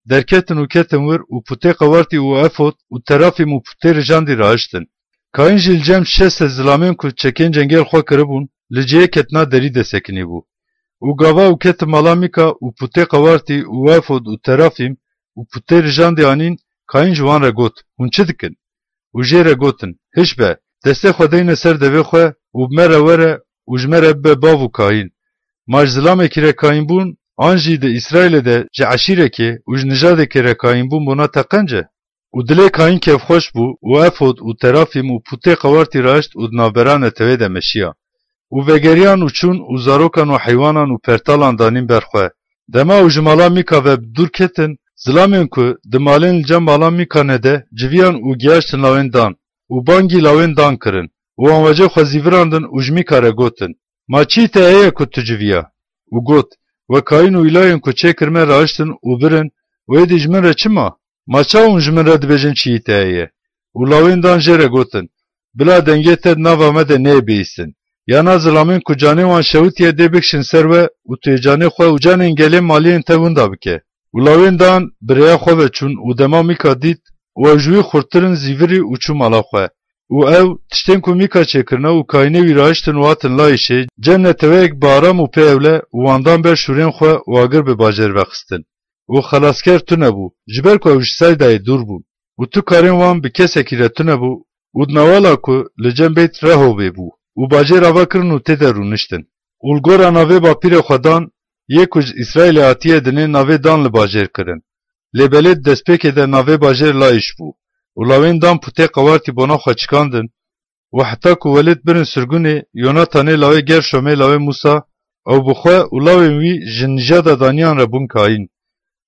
derketin û ketin wir û pûtê qewartî û efod û terafîm û pûtê rijandî rahiştin. Kayîn jî li cem şeş sed zilamên ku çekên cengê li xwe kiribûn, li cihê ketina derî de sekinî bû. Û gava û ketin mala Mîka û pûtê qewartî û efod û terafîm û pûtê rijandî anîn, Kayîn ji wan re got, Hûn çi dikin? Û jê re gotin, Hiş be, destê xwe deyne ser devê xwe û bi me re were û ji me re bibe bav û kayîn. Ma ji zilamekî re kayîn bûn, an jî di Îsraîlê de ji eşîrekê û ji nijadekê re kayîn bûn bona te qenc e? Û dilê Kayîn kêfxweş bû û efod û terafîm û pûtê qewartî raşt û di navbera netewê de meşiya. Û vegeriyan û çûn û zarokan û heywanan û pertalan danîn ber xwe. Dema û ji mala Mîka ve bi dûr ketin, zilamên ku di malên li cem mala Mîka ne de civiyan û giyaştin lawên dan û bangî lawên dan kirin û wan wecê xwe zîvirandin û ji Mîka re gotin, Ma çî te heye ku tu civiya? Û got, We Kayîn û îlayên ku çêkirime raiştin û birin û êdî ji min re çi ma? Ma çawa hûn ji min re dibêjin çiyî te heye? Û lawên dan jê re gotin, Bila dengê te di nava me de neyê bihîstin. Ya na zilamên ku canê wan şewitiye dê bikişin ser we û tu yê canê xwe û canên gelê maliyên te winda bike. Û lawên dan bi rêya xwe ve çûn û dema Mîka dît û ew ji wî xurttir in zîvirî û çû mala xwe. Û ew, tiştên ku Mîka çêkirine û kayînê wî rahiştin û hatin Layîşê, cem neteweyek bi aram û pê ewle û wan dan ber şûrên xwe û agir bi bajêr vexistin. Û xelasker tune bû, ji ber ku ew ji Saydayê dûr bûn. Û tu karên wan bi kesekî re tune bû û di newala ku li cem Beyt Rehobê bû û bajêr ava kirin û tê de rûniştin. Û li gora navê bapîrê xwe Dan, yê ku ji Îsraîlê hatiye dinê navê Dan li bajêr kirin. Lê belê di destpêkê de navê bajêr Layîş bû. Û lawên Dan pûtê qewartî bona xwe çikandin û heta ku welêt birin sirgunê, Yonatanê lawê Gerşomê lawê Mûsa, ew bi xwe û lawên wî ji nijada daniyan re bûn kayîn.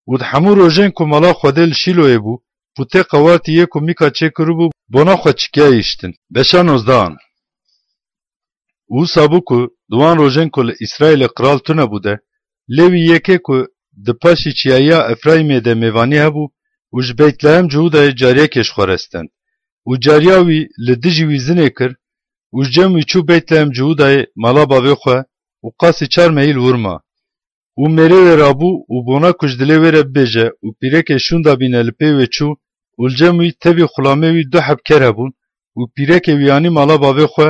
Û di hemû rojên ku mala Xwedê li Şîloyê bû, pûtê qewartî yê ku Mîka çêkiribû, bona xwe çikiya yîştin. Beşa nozdehan. Û wisa bû ku di wan rojên ku li Îsraîlê qral tune bû de, Lêwî yekê ku di paşî çiyayiya Efrayîmê de mêvanî hebû û ji Beytlehem Cihûdayê cariyekê ji xwe re stend. Û cariya wî li dijî wî zinê kir û ji cem wî çû Beytlehem Cihûdayê mala bavê xwe û qasî çar mehî li wir ma. Û mêrê wê rabû û bona ku ji dilê wê re bibêje û pîrekê şûnda bîne li pê wê çû û li cem wî tevî xulamê wî du heb ker hebûn û pîrekê wî anî mala bavê xwe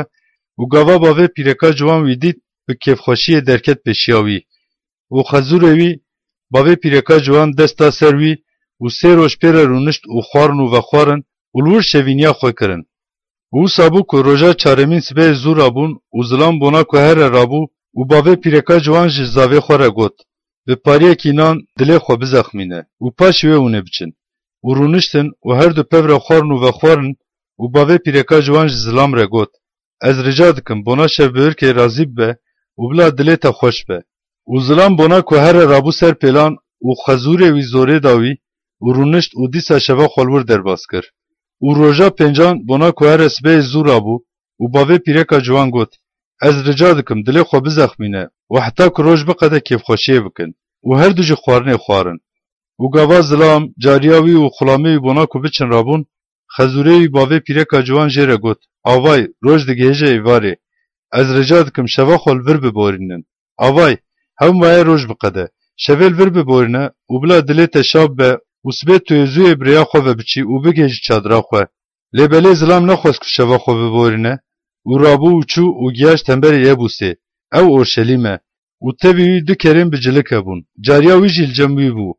û gava bavê pîreka ciwan wî dît, bi kêfxweşiyê derket pêşiya wî. Û xezûrê wî, bavê pîreka ciwan dest da ser wî û sê roj pê re rûnişt û xwarin û vexwarin û li wir şevîniya xwe kirin. Û wisa bû ku roja çaremîn sibehê zû rabûn û zilam bona ku here rabû û bavê pîreka ciwan ji zavê xwe re got, Bi pariyekî nan dilê xwe bizexmîne û paşê wê hûn ê biçin. Û rûniştin û her du pev re xwarin û vexwarin û bavê pîreka ciwan ji zilam re got, Ez rica dikim bona şevbihirkê razî bibe û bila dilê te xweş be. Û zilam bona ku here rabû ser pêlan û xezûrê wî zorê da wî û rûnişt û dîsa şeva xwe li wir derbas kir. Û roja pêncan bona ku here sibehê zû rabû û bavê pîreka ciwan got, Ez rica dikim dilê xwe bizexmîne û heta ku roj biqede kêfxweşiyê bikin. Û her du jî xwarinê xwarin. Û gava zilam, cariya wî û xulamê wî bona ku biçin rabûn, xezûrê wî bavê pîreka ciwan jê re got, Avay, roj digihêje êvarê. Ez rica dikim şeva xwe li vir biborînin. Avay, hew maye roj biqede. Şevê li vir biborîne û bila dilê te şa bibe û sibê tu yê zû yê bi rêya xwe ve biçî û bigihêjî çadira xwe. Lê belê zilam nexwest ku şeva xwe biborîne û rabû û çû û giyaşt hemberî Yebûsê. Ew Orşelîm e. Û tevî wî du kerên bi cilik hebûn. Cariya wî jî li cem wî bû.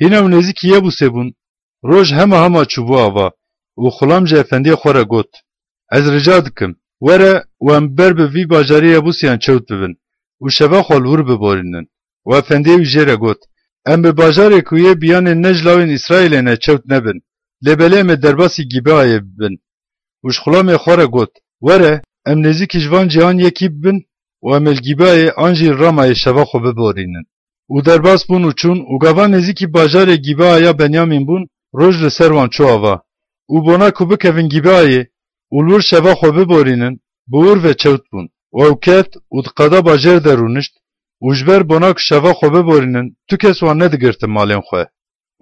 Hîn ew nêzîkî Yebûsê bûn. Roj hema hema çûbû ava û xulam ji efendiyê xwe re got, Ez rica dikim, were û em ber bi vî bajarê Yebûsiyan çewt bibin û şeva xwe li wir biborînin. Û efendiyê wî jê re got, Em bi bajarê ku yê biyanên ne ji lawên Îsraîlê ne çewt nebin, lê belê em ê derbasî Gîbeayê bibin. Û ji xulamê xwe re got, Were, em nêzîkî ji van cîhan yekî bibin û em ê li Gîbeayê an jî li Ramayê şeva xwe biborînin. Û derbas bûn û çûn û gava nêzîkî bajarê Gîbeaya Benyamîn bûn, roj li ser wan çû ava. Û bona ku bikevin Gîbeayê û li wir şeva xwe biborînin, bi wir ve çewt bûn. Û ew ket û di qada bajêr de rûnişt û ji ber bona ku şeva xwe biborînin, tu kes wan nedigirtin malên xwe.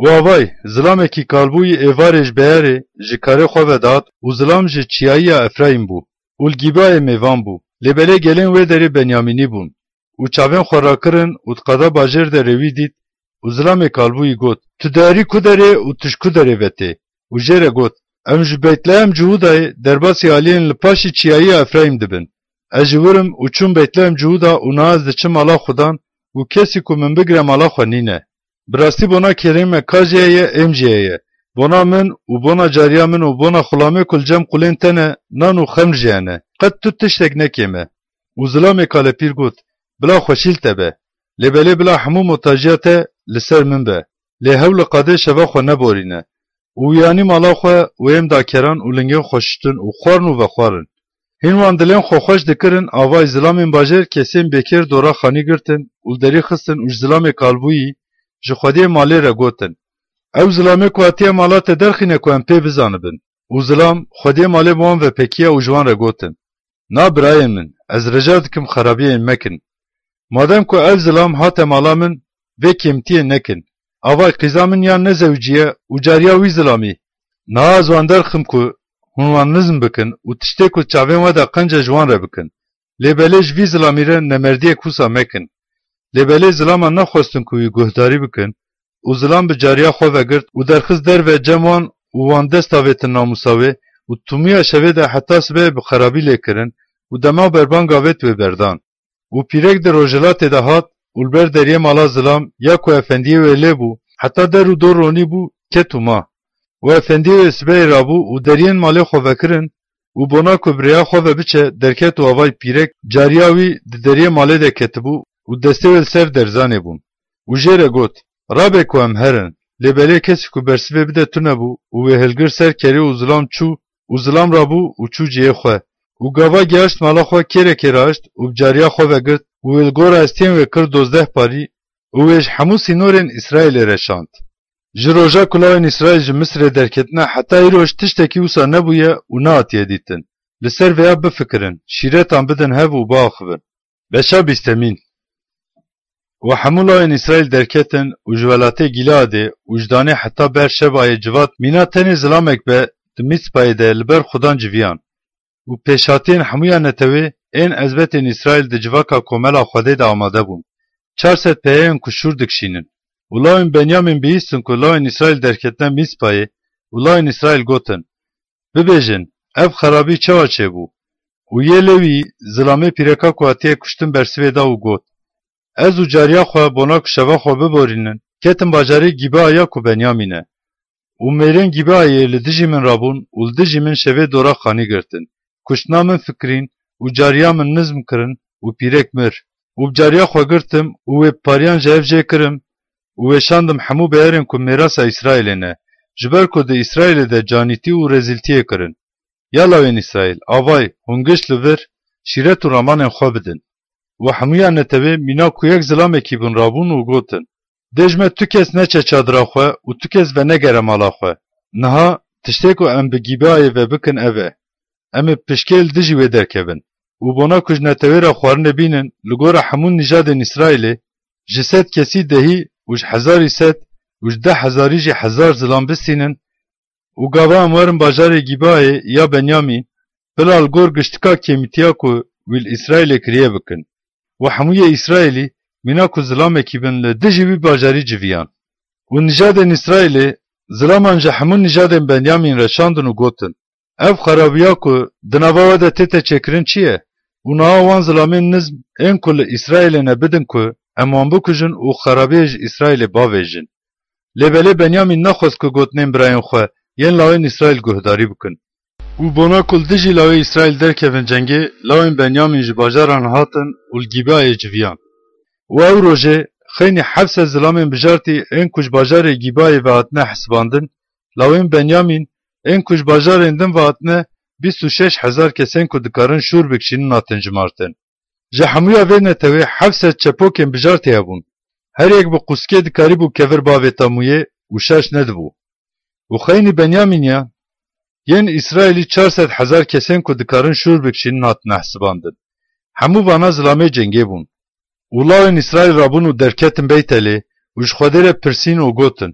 Û avay, zilamekî kalbûyî êvarê ji beyerê ji karê xwe ve dihat û zilam ji çiyayiya Efrayîm bû û li Gîbeayê mêvan bû. Lê belê gelên wê derê Benyamînî bûn. Û çavên xwe rakirin û di qada bajêr derê wî dît û zilamê kalbûyî got, Tu diherî ku derê û tu ji ku derê ve tê? Û jê re got, Em ji Beytlehem Cihûdayê derbasî aliyên li paşî çiyayiya Efrayîm dibin. Ez ji wir im û çûm Beytlehem Cihûda û niha ez diçim mala Xudan û kesî ku min bigire mala xwe nîne. Bi rastî bona kerê me ka jê heye êm jê heye. Bona min û bona cariya min û bona xulamê ku li cem qulên te ne nan û xemr jê hene. Qet tu tiştek nekê me. Û zilamê kalepîr got, Bila xweşî li te be. Lê belê bila hemû motajiya te li ser min be. Lê hewl li qadê şeva xwe neborîne. Û wî anî mala xwe û êm dakeran û lingên xwe şiştin û xwarin û vexwarin. Hîn wan dilên xwe xweş dikirin, avayî zilamên bajêr kesên bêkêr dora xanî girtin û li derî xistin û ji zilamê kalbûyî ji xwediyê malê re gotin, Ew zilamê ku hatiye mala te derxîne ku em pê bizanibin. Û zilam xwediyê malê bi wan ve pekiya û ji wan re gotin, Na birayên min, ez rica dikim xerabiyên mekin. Madem ku ev zilam hate mala min, vê kêmtiyê nekin. Avay qîza min ya nezewiciye û cariya wî zilamî. Niha ez wan derxim ku hûn wan nizm bikin û tiştê ku çavên we de qenc e ji wan re bikin. Lê belê ji vî zilamî re nemerdiyek wisa mekin. Lê belê zilama nexwestin ku wî guhdarî bikin û zilam bi cariya xwe vegirt û derxist derve cem wan û wan dest avêtin namûsa wê û tûmiya şevê de heta sibehê bi xerabî lê kirin û dema berbanga vêt wê berdan. Û pîrek di rojhilatê de hat û li ber deriyê mala zilam ya ku efendiyê wê lê bû, heta der û dor ronî bû, ket û ma. Û efendiyê wê sibehê rabû û deriyên malê xwe vekirin û bona ku bi rêya xwe ve biçe, derket û avayî pîrek cariya wî di deriyê malê de ketibû û destê wê li ser derzanê bûn. Û jê re got, Rabe ku em herin. Lê belê kesî ku bersivê bide tune bû û wê hilgir ser kerê û zilam çû û zilam rabû û çû cihê xwe. Û gava gihaşt mala xwe kêrekê raişt û bi cariya xwe vegirt û wê li gora estiyên wê kir dozdeh parî û wê ji hemû sînorên Îsraîlê re şand. Ji roja ku lawên Îsraîl ji Misirê derketine heta îroj tiştekî wisa nebûye û nehatiye dîtin. Li ser vêya bifikirin, şîretan bidin hev û biaxivin. Beşa bîstemîn. Û hemû lawên Îsraîl derketin û ji welatê Gîleadê û ji Danê heta Berşebayê civat mîna tenê zilamek be di Mîspayê de li ber Xudan civiyan. Û pêşhatiyên hemûya netewê ên ezbetên Îsraîl di civaka komela Xwedê de amade bûn. Çar sed peyeyên ku şûr dikişînin. Û lawên Benyamîn bihîstin ku lawên Îsraîl derketine Mîspayê û lawên Îsraîl gotin, Bibêjin, ev xerabî çawa çêbû? Û yê Lewî, zilamê pîreka ku hatiye kuştin bersivê da û got, Ez û cariya xwe bona ku şeva xwe biborînin, ketin bajarê Gîbeaya ku Benyamîn e. Û mêrên Gîbeayê li dijî min rabûn û li dijî min şevê dora xanî girtin. Kuştina min fikirîn û cariya min nizm kirin û pîrek mir. Û bi cariya xwe girtim û wê bi pariyan ji hev jê kirim û wê şandim hemû beyerên ku mêrasa Îsraîlê ne, ji ber ku di Îsraîlê de canîtî û rezîltiyê kirin. Ya lawên Îsraîl, avay, hûn giş li vir, şîret û ramanên xwe bidin. Û hemûya netewê mîna ku yek zilamekî bûn rabûn û gotin, Dê ji me tu kes neçe çadira xwe û tu kes venegere mala xwe. Niha tiştê ku em bi Gîbeayê ve bikin ev e. Em ê pişkê li dijî wê derkevin. Û bona ku ji netewê re xwarinê bînin, li gora hemû nîjadên Îsraîlê, ji sed kesî dehî û ji hezarî sed û ji deh hezarî jî hezar zilam bistînin, û gava em werin bajarê Gîbeayê ya Benyamîn, bila li gor giştika kêmîtiya ku wî li Îsraîlê kiriye bikin. Û hemûyê Îsraîlî mîna ku zilamekî bin li dijî wî bajarî civiyan. Û nîjadên Îsraîlê zilaman ji hemû nîjadên Benyamîn re şandin û gotin, Ev xerabiya ku di nava we de tête çêkirin çi ye? Û niha wan zilamên nizm ên ku li Îsraîlê ne bidin ku em wan bikujin û xerabiyê ji Îsraîlê bavêjin. Lê belê Benyamîn nexwest ku gotinên birayên xwe yên lawên Îsraîl guhdarî bikin. Û bona ku li dijî lawê Îsraîl derkevin cengê, lawên Benyamîn ji bajaran hatin û li Gîbeayê civiyan. Û ew rojê xeynî heft sed zilamên bijartî ên ku ji bajarê Gîbeayê ve hatine hesibandin, lawên Benyamîn ên ku ji bajarên din ve hatine bîst û şeş hezar kesên ku dikarin şûr bikişînin hatin jimartin. Ji hemûya vê netewê heft sed çepokên bijartî hebûn. Her yek bi qûskê dikarîbû kevir bavêta mûyê û şaş nedibû. Û xeynî Benyamîniyan yên Îsraîlî çar sed hezar kesên ku dikarin şûr bikişînin hatine hesibandin. Hemû vana zilamê cengê bûn. Û lawên Îsraîl rabûn û derketin Beytelê û ji Xwedê re pirsîn û gotin,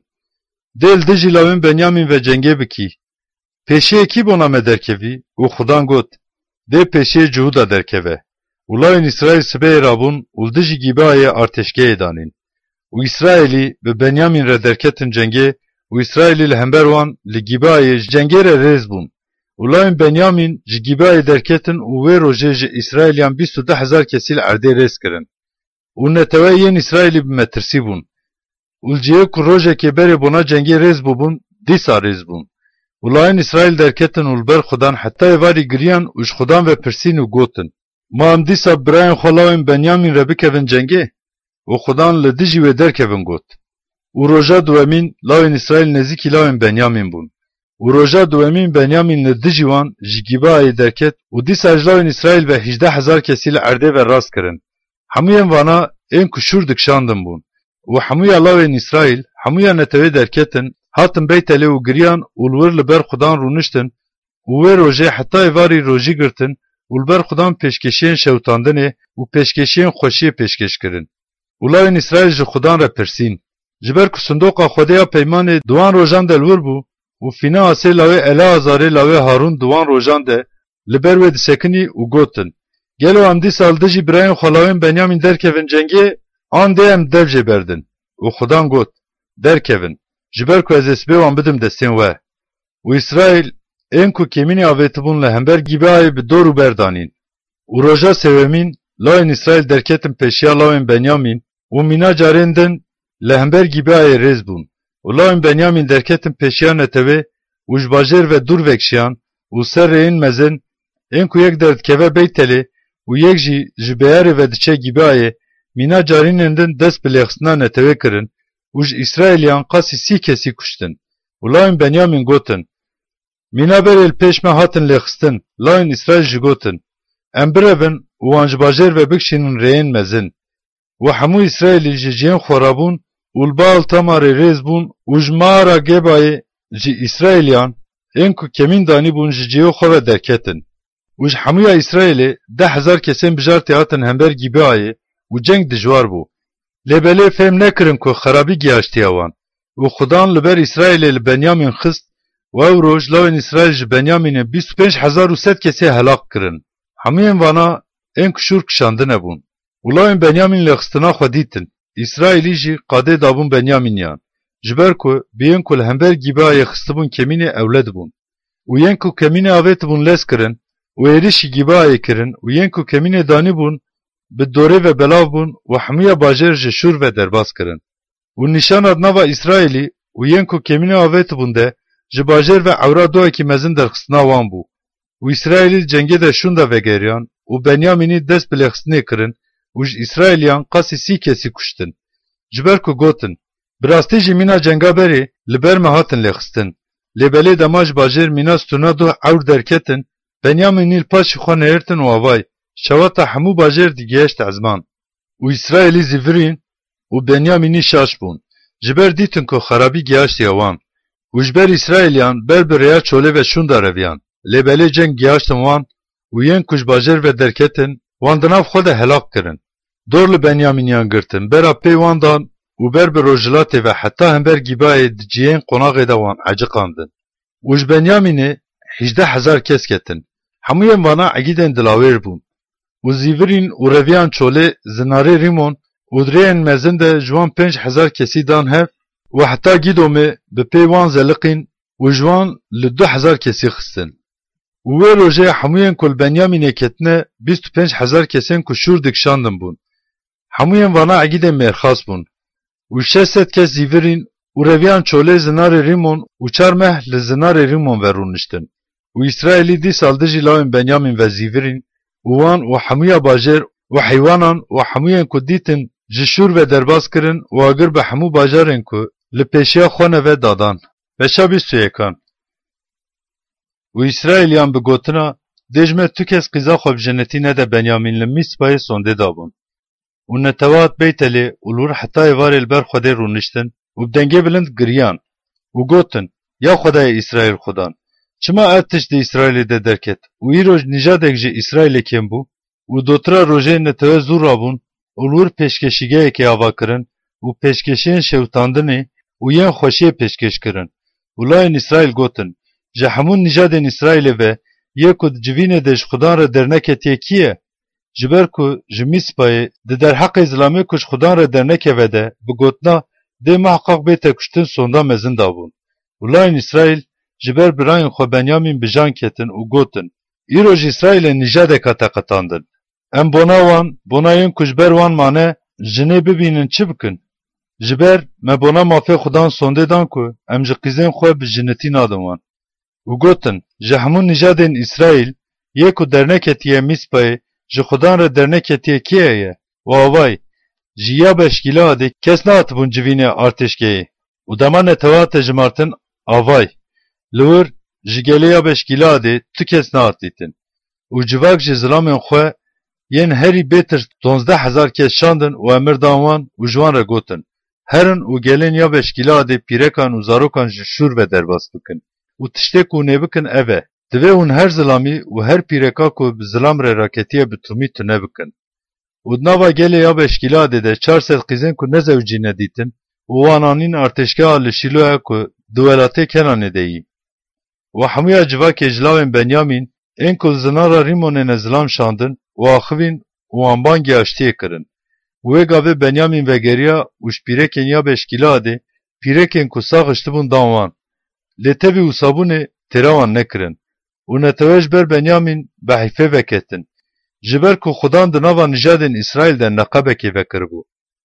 Dê li dijî lawên Benyamîn ve cengê bikî. Pêşiyê kî bona me derkevî? Û Xudan got, Dê pêşiyê Cihûda derkeve. Û lawên Îsraîl sibehê rabûn û li dijî Gîbeayê artêşgehê danîn. Û Îsraîlî bi Benyamîn re derketin cengê û Îsraîlî li hember wan li Gîbeayê ji cengê re rêz bûn. Û lawên Benyamîn ji Gîbeayê derketin û wê rojê ji Îsraîliyan bîst û du hezar kesî li erdê rêz kirin. Û netewe yên Îsraîlî bi metirsî bûn. Û li cihê ku rojekê berê bona cengê rêz bûbûn, dîsa rêz bûn. Û layên Îsraîl derketin û li ber Xudan heta êvarî giriyan û ji Xudan ve pirsîn û gotin, Ma em dîsa birayên xwe lawên Benyamîn re bikevin cengê? Û Xudan li dijî wê derkevin got. Û roja duwemîn lawên Îsraîl nêzîkî lawên Benyamîn bûn. Û roja duwemîn Benyamîn li dijî wan ji Gîbeayê derket û dîsa ji lawên Îsraîl ve hîjdeh hezar kesî li erdê ve rast kirin. Hemûyên vana ên ku şûr dikişandin bûn. Û hemûya lawên Îsraîl, hemûya netewê derketin, hatin Beytelê û giriyan û li wir li ber Xudan rûniştin û wê rojê heta êvarî rojî girtin û li ber Xudan pêşkêşiyên şewitandinê û pêşkêşiyên xweşiyê pêşkêş kirin. Û lawên Îsraîl ji Xudan re pirsîn, Ji ber ku sindoqa Xwedê ya peymanê di wan rojan de li wir bû û Fîneasê lawê Eleazarê lawê Harûn di wan rojan de li ber wê disekinî û gotin, Gelo em dîsa li dijî birayên xwe lawên Benyamîn derkevin cengê, an dê em dev jê berdin? Û Xudan got, Derkevin, ji ber ku ez ê sibê wan bidim destên we. Û Îsraîl ên ku kêmînê avêtibûn li hember Gîbeayê bi dor û ber danîn. Û roja sêwemîn layên Îsraîl derketin pêşiya lawên Benyamîn û mîna carên din li hember Gîbeayê rêz bûn. Û lawên Benyamîn derketin pêşiya netewê û ji bajêr ve dûr vekişiyan û ser rêyên mezin, ên ku yek derdikeve Beytelê û yek jî ji beyarê ve diçe Gîbeayê, mîna carînên din dest bi lêxistina netewê kirin û ji Îsraîliyan qasî sî kesî kuştin. Û lawên Benyamîn gotin, Mîna berê li pêş me hatin lêxistin, layên Îsraîl jî gotin, Em birevin û wan ji bajêr ve bikişînin rêyên mezin. Û hemû Îsraîlî ji cihên xwe rabûn û li Baal Tamarê rêz bûn û ji mara Gebayê ji Îsraîliyan ên ku kemîn danîbûn ji cihê xwe ve derketin. Û ji hemûya Îsraîlê deh hezar kesên bijartî hatin hember Gîbeayê û ceng dijwar bû. Lê belê fêm nekirin ku xerabî gihaştiye wan. Û Xudan li ber Îsraîlê li Benyamîn xist û ew roj lawên Îsraîl ji Benyamînê bîst û pênc hezar û sed kesê helaq kirin. Hemûyên vana ên ku şûr kişandine bûn. Û lawên Benyamîn lêxistina xwe dîtin. Îsraîlî jî qadê dabûn Benyamîniyan, ji ber ku bi yên ku li hember Gîbeayê xistibûn kemînê ewle dibûn. Û yên ku kemînê avêtibûn lez kirin û êrişî Gîbeayê kirin û yên ku kemînê danîbûn bi dorê ve belav bûn û hemûya bajêr ji şûr ve derbas kirin. Û nîşana di nava Îsraîlî û yên ku kemînê avêtibûn de ji bajêr ve ewra doyekî mezin derxistina wan bû. Û Îsraîlî di cengê de şûnda vegeriyan û Benyamînî dest bi lêxistinê kirin û ji Îsraîliyan qasî sî kesî kuştin. Ji ber ku gotin, Bi rastî jî mîna cenga berê li ber me hatin lêxistin. Lê belê dema ji bajêr mîna stûna duh ewr derketin, Benyamînî li paşî xwe nihêrtin û avay, şewata hemû bajêr digihişt ezman. Û Îsraîlî zîvirîn û Benyamînî şaş bûn. Ji ber dîtin ku xerabî gihaştiye wan. Û ji ber Îsraîliyan ber bi rêya çolê ve şûnda reviyan. Lê belê ceng gihaştin wan û yên ku ji bajêr ve derketin, wan di nav xwe de helaq kirin. Dor li Benyamîniyan girtin, bera pê wan dan û ber bi rojhilatê ve heta hember Gîbayê di cihên qonaxê de wan eciqandin. Û ji Benyamînê hîjdeh hezar kes ketin. Hemûyên vana egîdên dilawêr bûn. Û zîvirîn û reviyan çolê zinarê Rîmon û di rêyên mezin de ji wan pênc hezar kesî dan hev û heta Gîdomê bi pê wan zeliqîn û ji wan li du hezar kesî xistin. Û wê rojê hemûyên ku li Benyamînê ketine bîst û pênc hezar kesên ku şûr dikişandin bûn. Hemûyên vana egîdên mêrxas bûn. Û şeş sed kes zîvirîn û reviyan çolê zinarê Rîmon û çar meh li zinarê Rîmon ve rûniştin. Û Îsraîlî dîsa li dijî lawên Benyamîn ve zîvirîn, û wan û hemûya bajêr û heywanan û hemûyên ku dîtin ji Şûr ve derbas kirin û agir bi hemû bajarên ku li pêşiya xwe ne ve dadan. Beşa bîst û yekan. Û Îsraîliyan bi gotina, Dê ji me tu kes qîza xwe bi jinetî nede Benyamîn li Mîspayê sondê dabûn. Û netewa hat Beytelê û li wir heta êvarê li ber Xwedê rûniştin û bi dengê bilind giriyan û gotin, Ya Xwedayê Îsraîl Xudan, çima ev tişt di Îsraîlê de derket û îroj nîjadek ji Îsraîlê kêm bû? Û dotira rojê netewe zû rabûn û li wir pêşkeşîgehekê ava kirin û pêşkêşiyên şewitandinê û yên xweşiyê pêşkêş kirin. Û layên Îsraîl gotin, Ji hemû nîjadên Îsraîlê ve yê ku di civînê de ji Xudan re derneketiye kî ye? Ji ber ku ji Mîspayê di derheqê zilamê ku ji Xudan re dernekeve de bi gotina, Dê miheqaq bête kuştin, sonda mezin dabûn. Û layên Îsraîl ji ber birayên xwe Benyamîn bi jan ketin û gotin, Îroj Îsraîlê nîjadek hate qetandin. Em bona wan, bona yên ku ji ber wan mane, jinê bibînin çi bikin? Ji ber me bona mafê Xudan sondê dan ku em ji qîzên xwe bi jinetî nadin wan. Û gotin, Ji hemû nîjadên Îsraîl, yê ku derneketiye Mîspayê, ji Xudan re derneketiye kê ye? Û avay, ji Yabeş Gîleadê kes nehatibûn civînê artêşgehê. Û dema netewa hate jimartin, avay, li wir ji gelê Yabeş Gîleadê tu kes nehat dîtin. Û civak ji zilamên xwe yên herî bêtir donzdeh hezar kes şandin û emir dan wan û ji wan re gotin, Herin û gelên Yabeş Gîleadê pîrekan û zarokan ji Şûr ve derbas bikin. Û tiştê ku hûn ê bikin ev e, divê hûn her zilamî û her pîreka ku bi zilam re raketiye bi tûmî tune bikin. Û di nava gelê Yabeş Gîleadê de çar sed qîzên ku nezewicî ne dîtin û wan anîn artêşgeha li Şîloya ku di welatê Kenanê de yî. Û hemûya civakê ji lawên Benyamîn, ên ku li zinara Rîmonê ne zilam şandin û axivîn û wan bangê aştiyê kirin. Û wê gavê Benyamîn vegeriya û ji pîrekên Yabeş Gîleadê pîrekên ku sax hiştibûn dan wan. Lê tevî wisa bûnê têra wan nekirin. Û netewe ji ber Benyamîn bi heyfê veketin. Ji ber ku Xudan di nava nijadên Îsraîl de neqebekê vekiribû.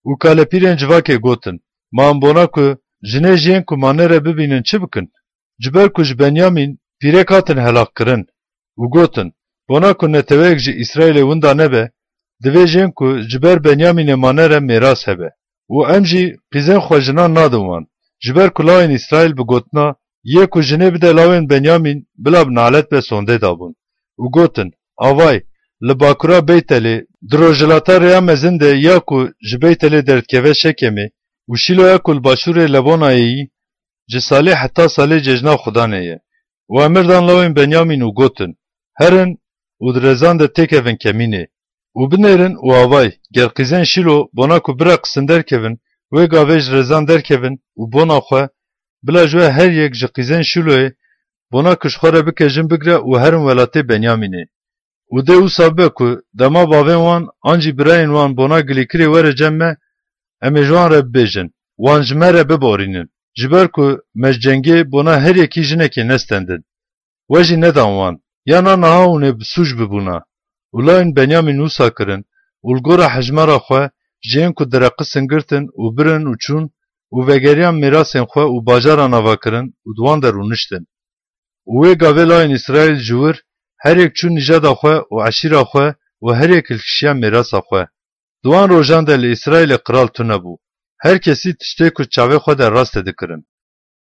Û kalepîrên civakê gotin, Ma em bona ku jinê ji yên ku mane re bibînin çi bikin? Ji ber ku ji Benyamîn pîrek hatin helaqkirin. Û gotin, Bona ku neteweyek ji Îsraîlê winda nebe, divê ji yên ku ji ber Benyamînê mane re mêras hebe. Û em jî qîzên xwe jinan nadin wan. Ji ber ku lawên Îsraîl bi gotina, Yê ku jinê bide lawên Benyamîn, bila bi nalet be sondê dabûn. Û gotin, Avay, li bakura Beytelê, di rojhilata rêya mezin de ya ku ji Beytelê derdikeve Şekemê û Şîloya ku li başûrê Lebonayê yî, ji salê heta salê cejna Xudanê ye. Û emir dan lawên Benyamîn û gotin, Herin û di rezan de têkevin kemînê. Û binêrin û avay, ger qîzên Şîlo bona ku bireqisin derkevin, wê gavê ji rezan derkevin û bona xwe, bila ji we her yek ji qîzên Şîloyê bona ku ji xwe re bike jin bigre û herin welatê Benyamînê. Û dê wisa bibe ku dema bavên wan an jî birayên wan bona gilîkirê were cem me, em ê ji wan re bibêjin, wan ji me re biborînin, ji ber ku me ji cengê bona her yekî jinekê nestendin. We jî nedan wan, ya na niha hûn ê bi sûc bibûna. Û layên Benyamîn wisa kirin û li gora hejmara xwe ji yên ku direqisin girtin û birin û çûn û vegeriyan mêrasên xwe û bajaran ava kirin û di wan de rûniştin. Û wê gavê layên Îsraîl ji wir her yek çû nîjada xwe û eşîra xwe û her yek hilkişiya mêrasa xwe. Di wan rojan de li Îsraîlê qral tune bû. Her kesî tiştê ku çavê xwe de rast e dikirin.